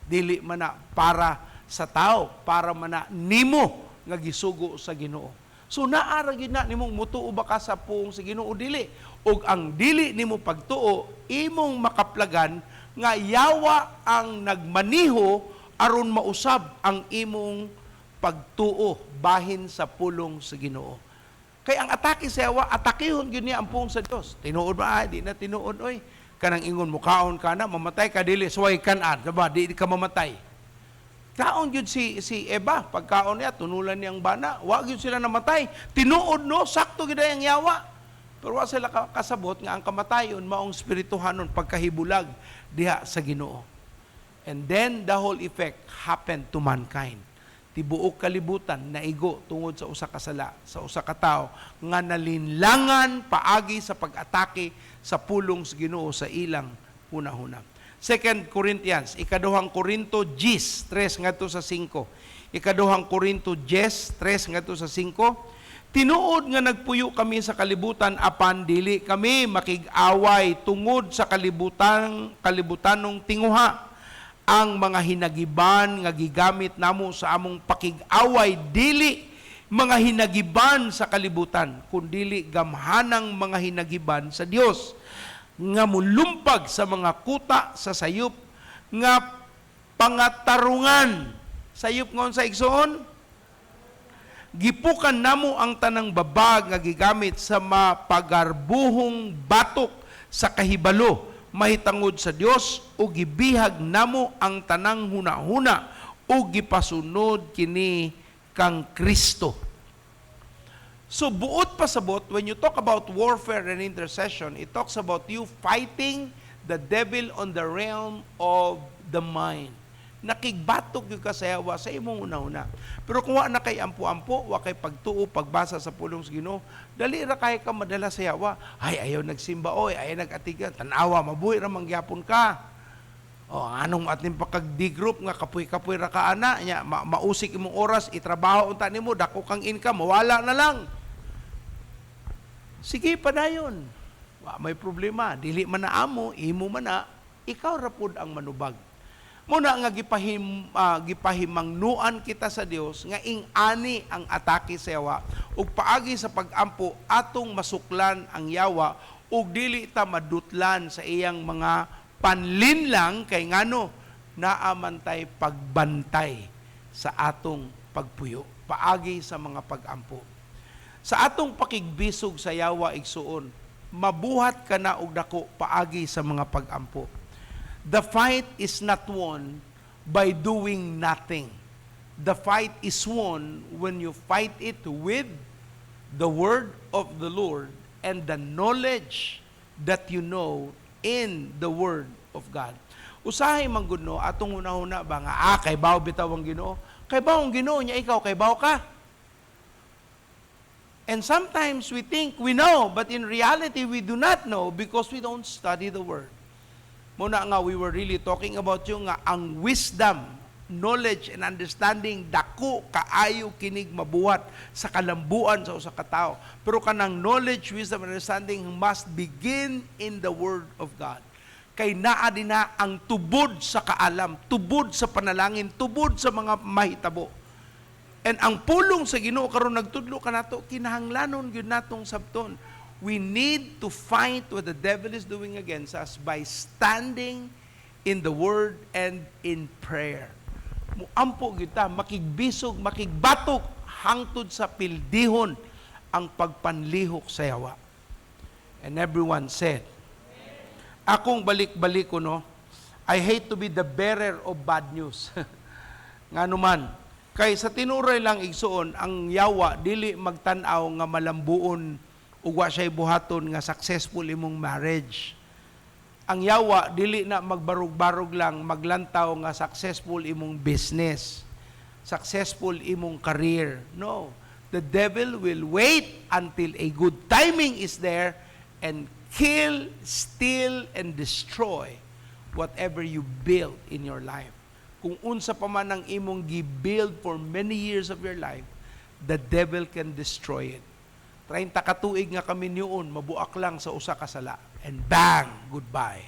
dili man na para sa tao, para man na nimo nga gisugo sa Ginoo. So naa ra gyud na nimong mutuo ba ka sa pulong sa Ginoo dili? Ug ang dili nimo pagtuo, imong makaplagan nga yawa ang nagmaniho aron mausab ang imong pagtuo bahin sa pulong sa Ginoo. Kay ang atake sa yawa, atakihon gyud niya ang pulong sa Dios. Tinuod ba? Ay, di na tinuod oy. Kanang ingon mukaon ka na, mamatay ka dili suway kan-an, diba? Di ka mamatay. Kaon gyud si Eva, pagkaon niya tunulan niyang bana, wa gyud sila namatay. Tinuod no, sakto gyud ang yawa. Pero wa sila kasabot nga ang kamatayon maong spirituhanon pagkahibulag diha sa Ginoo. And then the whole effect happened to mankind. Tibuok kalibutan naigo tungod sa usa ka sala, sa usa ka tawo nga nalinlangan paagi sa pag-atake sa pulong sa Ginoo sa ilang hunahuna. 2 Corinthians, ikaduhang Korinto 10, 3 ngadto sa 5. Ikaduhang Korinto 10, 3 ngadto sa 5. Tinuod nga nagpuyo kami sa kalibutan apan dili kami makig-away tungod sa kalibutanong tinguha. Ang mga hinagiban nga gigamit namo sa among pakig-away dili mga hinagiban sa kalibutan, kundili gamhanang mga hinagiban sa Dios nga mulumpag sa mga kuta sa sayop nga pangatarungan. Sayop nga unsa, igsoon? Gipukan namo ang tanang babag nga gigamit sa mapagarbuhong batok sa kahibalo mahitangod sa Dios, ug gibihag namo ang tanang hunahuna ug gipasunod kini kang Kristo. So buot pasabot, when you talk about warfare and intercession, it talks about you fighting the devil on the realm of the mind. Nakigbatok gyud ka sa yawa sa imong una-una. Pero kung wa na kay ampo-ampo, wa kay pagtuo, pagbasa sa pulong sa Ginoo, dali ra kay ka madala sa yawa. "Ay, ayaw nagsimba oy, ayaw nagatigan, tanawa, mabuhi ra man gyapon ka. Oh, anong ating pakag D group nga kapoy-kapoy ra ka ana nya, mausik imong oras, itrabaho unta nimo, dako kang income, mawala na lang." Sige, padayon. Wa may problema, dili man na amo, imo man na, ikaw ra pud ang manubag. Muna nga gipahimangnuan kita sa Dios nga ing-ani ang atake sa yawa ug paagi sa pag-ampo atong masuklan ang yawa ug dili ta madutlan sa iyang mga panlinlang, kay ngano, naa man tay pagbantay sa atong pagpuyo paagi sa mga pag-ampo. Sa atong pakigbisog sa yawa, igsuon, mabuhat ka na og dako paagi sa mga pag-ampo. The fight is not won by doing nothing. The fight is won when you fight it with the word of the Lord and the knowledge that you know in the word of God. Usahay man gud, no, atong hunahuna ba nga kay baw bitaw ang Ginoo. Kay baw ang Ginoo niya, ikaw kay baw ka. And sometimes we think we know, but in reality we do not know because we don't study the word. Muna nga we were really talking about yung nga ang wisdom, knowledge and understanding, dako kaayo kinig mabuhat sa kalambuan sa usa ka tawo. Pero kanang knowledge, wisdom and understanding must begin in the word of God. Kay naa dinha ang tubod sa kaalam, tubod sa panalangin, tubod sa mga mahitabo. And ang pulong sa Ginoo karon nagtudlo kanato, kinahanglanon gyud natong sabton. We need to fight what the devil is doing against us by standing in the word and in prayer. Muampo gyud ta, makigbisog, makigbatok hangtod sa pildihon ang pagpanlihok sa yawa. And everyone said, akong balik-balik ko, no, I hate to be the bearer of bad news. Ngano man, kay sa tinuray lang, igsuon, ang yawa dili magtan-aw nga malambuon ug wa siya'y buhaton nga successful imong marriage. Ang yawa dili na magbarug-barug lang maglantaw nga successful imong business, successful imong career. No. The devil will wait until a good timing is there and kill, steal, and destroy whatever you build in your life. Kung unsa pa man ang imong gi-build for many years of your life, the devil can destroy it. 30 ka tuig nga kami niyon, mabuak lang sa usa ka sala. And bang, goodbye.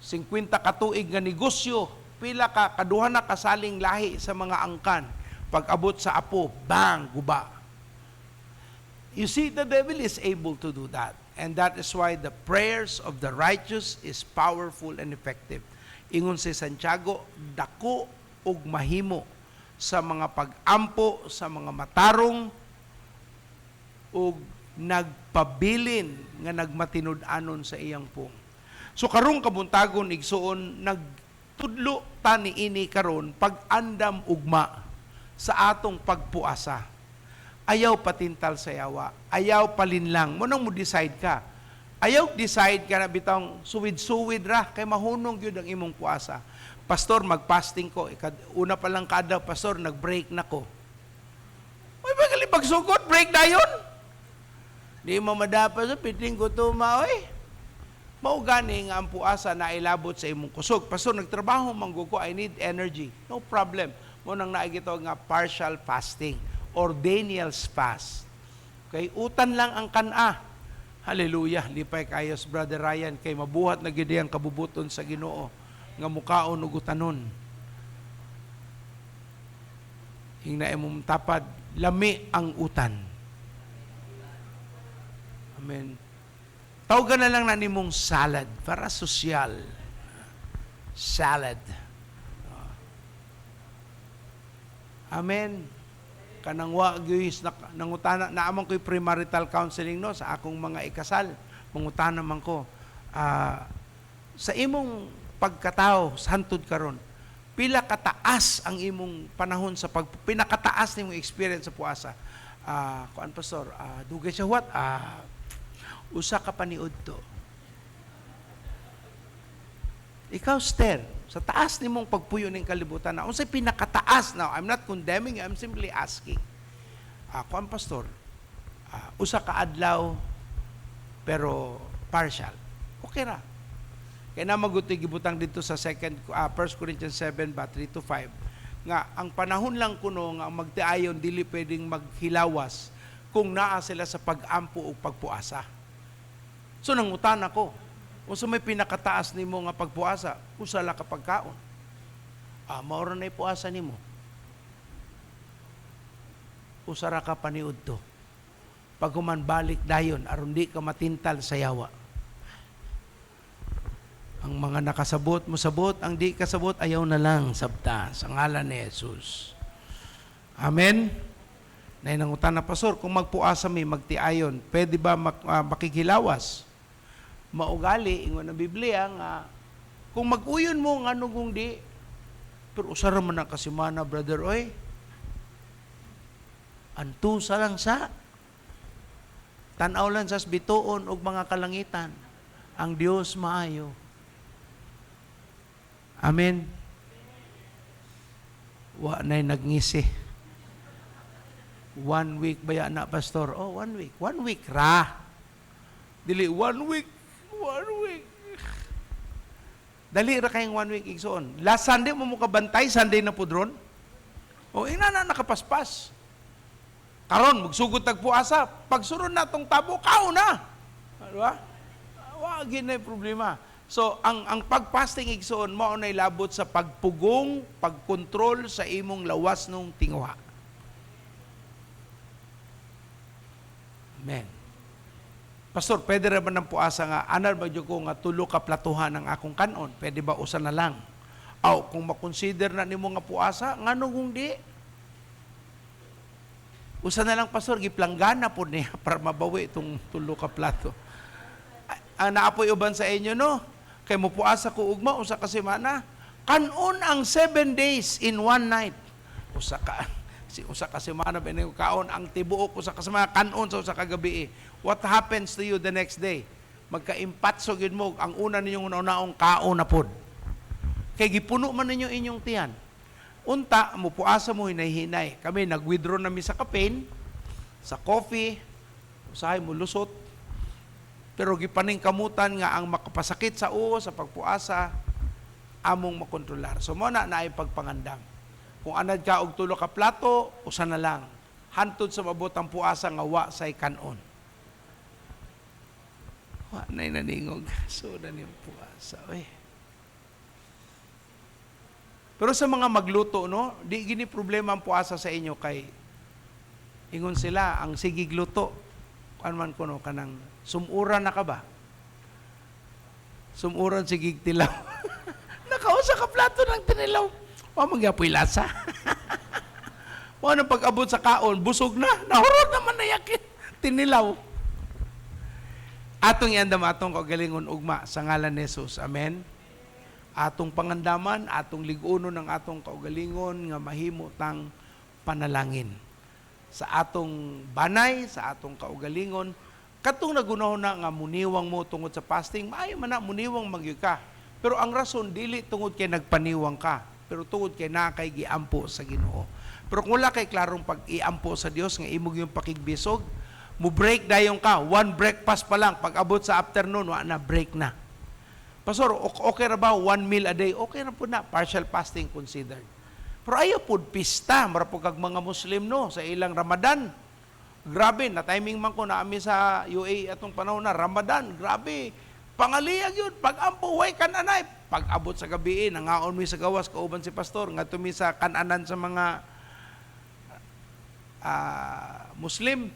50 ka tuig nga negosyo, pila ka kaduha na kasaling lahi sa mga angkan. Pag abot sa apo, bang, guba. You see, the devil is able to do that. And that is why the prayers of the righteous is powerful and effective. Ingon si Santiago, dako ug mahimo sa mga pag-ampo sa mga matarong ug nagpabilin nga nagmatinud-anon sa iyang pung. So karong kabuntagon, igsuon, nagtudlo ta niini karon pag-andam ugma sa atong pagpuasa. Ayaw patintal sa yawa, ayaw palinlang. Mo nang mo decide ka. Ayaw decide ka na bitawng suwid-suwid ra kay mahunong gyud ang imong puasa. "Pastor, mag-fasting ko." Una pa lang kada, "Pastor, nag-break na ko." Uy, bagali pagsugod, break dayon. Di mo madapa sa piting ko tuma, oy. Mao gani nga ang puasa na ilabot sa imong kusog. "Pastor, nagtrabaho man ko, I need energy." No problem. Mo nang naigito nga partial fasting or Daniel's fast. Okay, utan lang ang kana. Hallelujah. Lipay kayos, Brother Ryan, kay mabuhat na gid ang kabubuton sa Ginoo. Nga mukaon og utanon. Ingna imong tapad, lami ang utan. Amen. Tawagan na lang na nimong salad para sosyal. Salad. Amen. Kanang wa gyud nangutana naamang ko'y premarital counseling, no, sa akong mga ikasal. Mangutana man ko, sa imong pagkatao sa hantod karon, pila kataas ang imong panahon sa pag pinakataas nimong experience sa puasa? Kuan, pastor, dugay siya what? Usa ka paniud to. Ikaw, Ster, sa taas nimong pagpuyo ning kalibutan na, unsay pinakataas? Now, I'm not condemning you, I'm simply asking. Kuan, pastor, usa ka adlaw pero partial. Okay ra. Kaya na magutoy gibutang dito sa second 1 Corinthians 7 ba 3 to 5 nga ang panahon lang kuno nga ang magtiayon dili pwedeng maghilawas kung naa sila sa pag-ampo o pagpuasa. So nangutana ko, unsa may pinakataas nimo nga pagpuasa? Usa la ka pagkaon. Mao ra na puasa nimo. Usa ra ka paniud to. Paghuman, balik dayon aron di ka matintal sa yawa. Ang mga nakasabot, mosabot, ang di kasabot, ayaw na lang sabta sa ngalan ni Jesus. Amen. Nay nangutana, "Pastor, kung magpuasa mi magtiayon, pwede ba makikilawas?" Maugali ingon ang Biblia nga kung mag-uyon mo, ngano kung di? Pero usa ra man ang kasimana, brother, oy. Antusa lang sa tan-aw lang sa bituon og mga kalangitan. Ang Dios maayo. Amen. Wa na'y nagngisi. One week ba na, pastor? Oh, one week. One week ra. Dili, one week. One week. Dali ra kayong one week, igsoon. Last Sunday mo mo kabantay, Sunday na pudron. O ina na nakapaspas. Karon magsugod tag puasa, pagsurod na tong tabo, kao na. Di ba? Wa gyud na problema. So ang pagfasting, igsoon, mao nay labot sa pagpugong, pagkontrol sa imong lawas nung tinguha. Amen. "Pastor, pwede ra ba ng puasa nga anar ba jud ko nga tulo ka platuhan ang akong kanon? Pwede ba usa na lang?" Aw, kung makonsider na nimo nga puasa, ngano kung di? "Usa na lang, pastor, giplanggana po niya para mabawi itong tulo ka plato." Ang naapoy uban sa inyo, no? Kay mo puasa ko ugma, usa ka semana. Kanon ang 7 days in one night. Usa ka semana ba kaon ang tibuok usa ka semana, kanon sa usa ka gabi. What happens to you the next day? Magkaimpatso gyud mo, ang una ninyong una-unaong kaon na pod. Kay gipuno man ninyo inyong tiyan. Unta, mo puasa mo hinay-hinay. Kami, nag-withdraw nami sa caffeine, sa coffee, usahay mo lusot. Pero gipaning kamutan nga ang makapasakit sa uo sa pagpuasa, among makontrolar. So mo na naay pagpangandam. Kung anad ka og tulo ka plato, usa na lang. Hantod sa mabot ang puasa nga wa say kanon. Wa na'y naningog. So na niyang puasa. Oy. Pero sa mga magluto, no, di gini problema ang puasa sa inyo kay ingon sila, ang sigig luto, kuan man kuno kanang sumuran na ka ba? Sumuran sigig tilaw. Nakausa ka plato ng tinilaw. Wa man gyapoy lasa. Wa nang pag-abot sa kaon, busog na, nahurot naman na yakin. Tinilaw. Atong iandam atong kaugalingon ugma sa ngalan ni Jesus. Amen. Atong pangandaman, atong lig-unon ng atong kaugalingon nga mahimo tang panalangin. Sa atong banay, sa atong kaugalingon, katong nagunahon na nga muniwang mo tungod sa fasting, maayo man na muniwang magyud ka. Pero ang rason dili tungod kay nagpaniwang ka, pero tungod kay naa kay giampo sa Ginoo. Pero kung wala kay klarong pag-iampo sa Dios nga imong yung pakigbisog, mo break dayon ka, one breakfast pa lang, pag abot sa afternoon, wa na, break na. "Pastor, okay ra ba one meal a day?" Okay ra po na, partial fasting considered. Pero ayaw pod pista, mara po kag mga Muslim, no, sa ilang Ramadan. Grabe, na timing man ko na ami sa UAE atong panahon na Ramadan, grabe. Pangaliyag yun, pag-ampo, way kananay. Pag-abot sa gabi, nangaon mi sa gawas, kauban si pastor, nga mi sa kananan sa mga Muslim.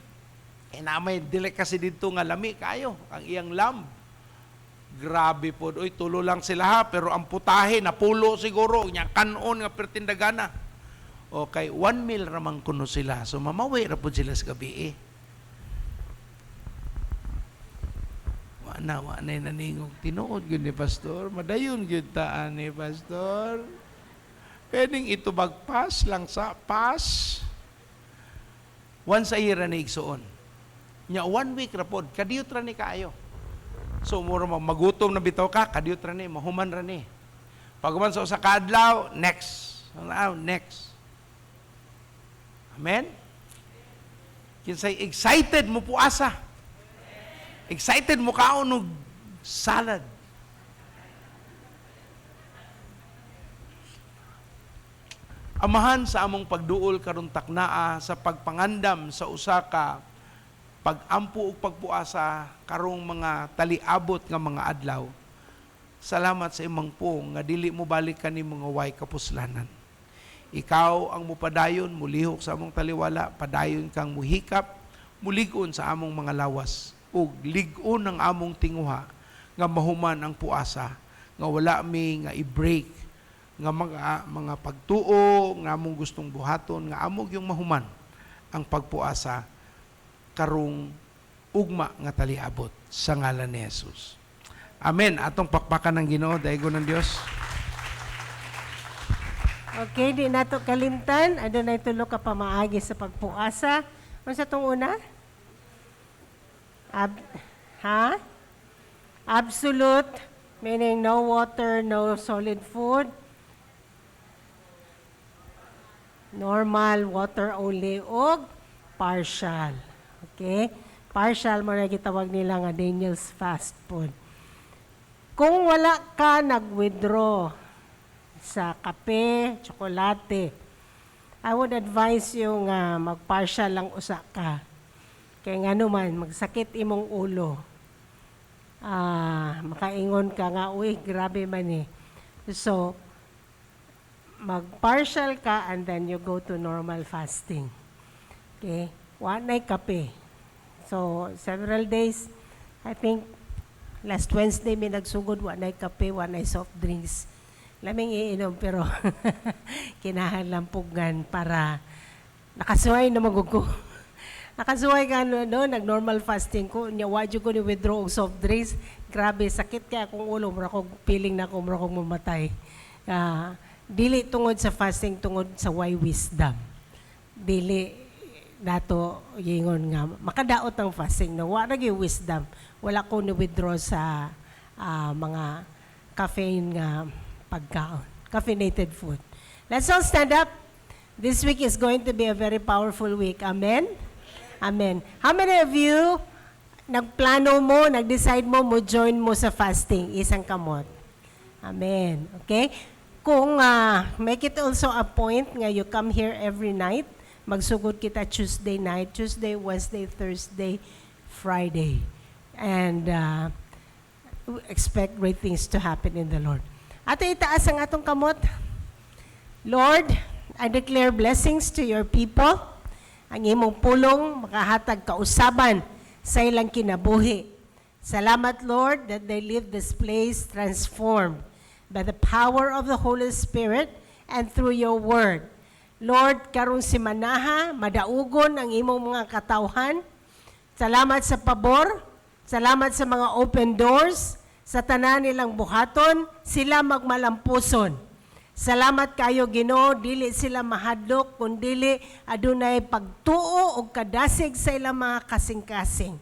Eh na may dili kasi dito nga lami kayo, ang iyang lamb. Grabe po, oy, tulo lang sila ha, pero ang putahe, napulo siguro, nya kanon nga pertindagana. Okay, one meal ramang kuno sila. So mamawi ra pud sila sa gabi eh. Wa na naningog. Tinuod gyud ni pastor. Madayon gyud ta ani pastor. Pwedeng itubag pass lang sa pass. Once a year ra ni igsuon. Nya one week ra pod, kadiyot ra ni kaayo. So mura magutom na bitaw ka, kadiyot ra ni, mahuman ra ni. Pag sa usa ka adlaw, next. Next. Amen? Kinsay excited mo puasa. Excited mo kaon og salad. Amahan, sa among pagduol karon taknaa sa pagpangandam sa usa ka pag-ampo ug pagpuasa karong mga taliabot nga mga adlaw. Salamat sa imong pung nga dili mo balik kani mga way kapuslanan. Ikaw ang mupadayon, mulihok sa among taliwala, padayon kang muhikap, mulig-on sa among mga lawas, ug lig-on ang among tinguha nga mahuman ang puasa, nga wala mi nga i-break nga mga pagtuo nga among gustong buhaton, nga amog yung mahuman ang pagpuasa karong ugma nga taliabot sa ngalan ni Jesus. Amen. Atong pakpakan ng Ginoo, daigo ng Dios. Okay, di nato kalimtan. Adunay tulo ka pamaagi sa pagpuasa. Unsa tong una? Ha? Absolute, meaning no water, no solid food. Normal, water only, og partial. Okay? Partial mo na gitawag nila nga Daniel's fast food. Kung wala ka nag-withdraw sa kape, tsokolate, I would advise you nga mag-partial lang usa ka. Kaya nga naman, magsakit imong ulo. Makaingon ka nga, uy, grabe man eh. So, mag-partial ka and then you go to normal fasting. Okay? Wa na'y kape. So, several days, I think last Wednesday may nagsugod, wa na'y kape, wa na'y soft drinks. Laming iinom pero kinahanglan pugan para nakasuway na magugo. Nakasuway ka no, no, nag-normal fasting ko, nya wa jud ko ni withdraw og soft drinks. Grabe, sakit kay akong ulo, mura kog feeling na ako mura kog mamatay. Dili tungod sa fasting, tungod sa why wisdom. Dili nato yingon nga makadaot ang fasting, no, wa ra gyud wisdom. Wala ko ni withdraw sa mga caffeine nga pagkaon, caffeinated food. Let's all stand up. This week is going to be a very powerful week. Amen. Amen. How many of you nagplano mo, nag-decide mo mo join mo sa fasting? Isang kamot. Amen. Okay? Kung make it also a point nga you come here every night, magsugod kita Tuesday night, Tuesday, Wednesday, Thursday, Friday. And we expect great things to happen in the Lord. Ato itaas ang atong kamot. Lord, I declare blessings to your people. Ang imong pulong makahatag kausaban sa ilang kinabuhi. Salamat, Lord, that they leave this place transformed by the power of the Holy Spirit and through your word. Lord, karong simanaha, madaugon ang imong mga katawhan. Salamat sa pabor, salamat sa mga open doors, sa tanan nilang buhaton, sila magmalampuson. Salamat kayo Ginoo, dili sila mahadlok kundili adunay pagtuo og kadasig sa ilang mga kasing-kasing.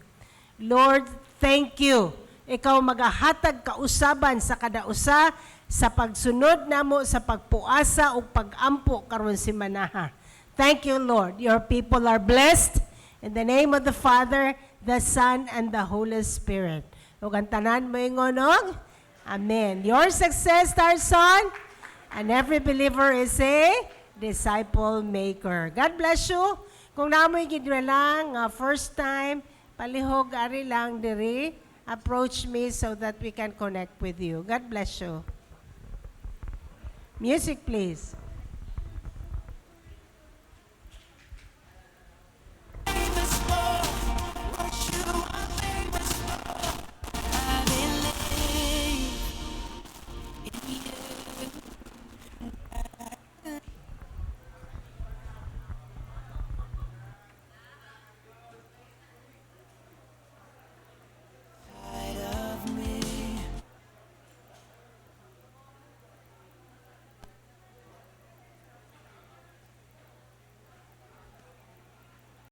Lord, thank you. Ikaw magahatag kausaban sa kada usa sa pagsunod namo sa pagpuasa ug pagampo karon simanaha. Thank you, Lord. Your people are blessed. In the name of the Father, the Son, and the Holy Spirit. Ug ang tanan moingon og Amen. Your success starts on, and every believer is a disciple maker. God bless you. Kung namoy gidwala nga first time, palihog ari lang diri. Approach me so that we can connect with you. God bless you. Music, please.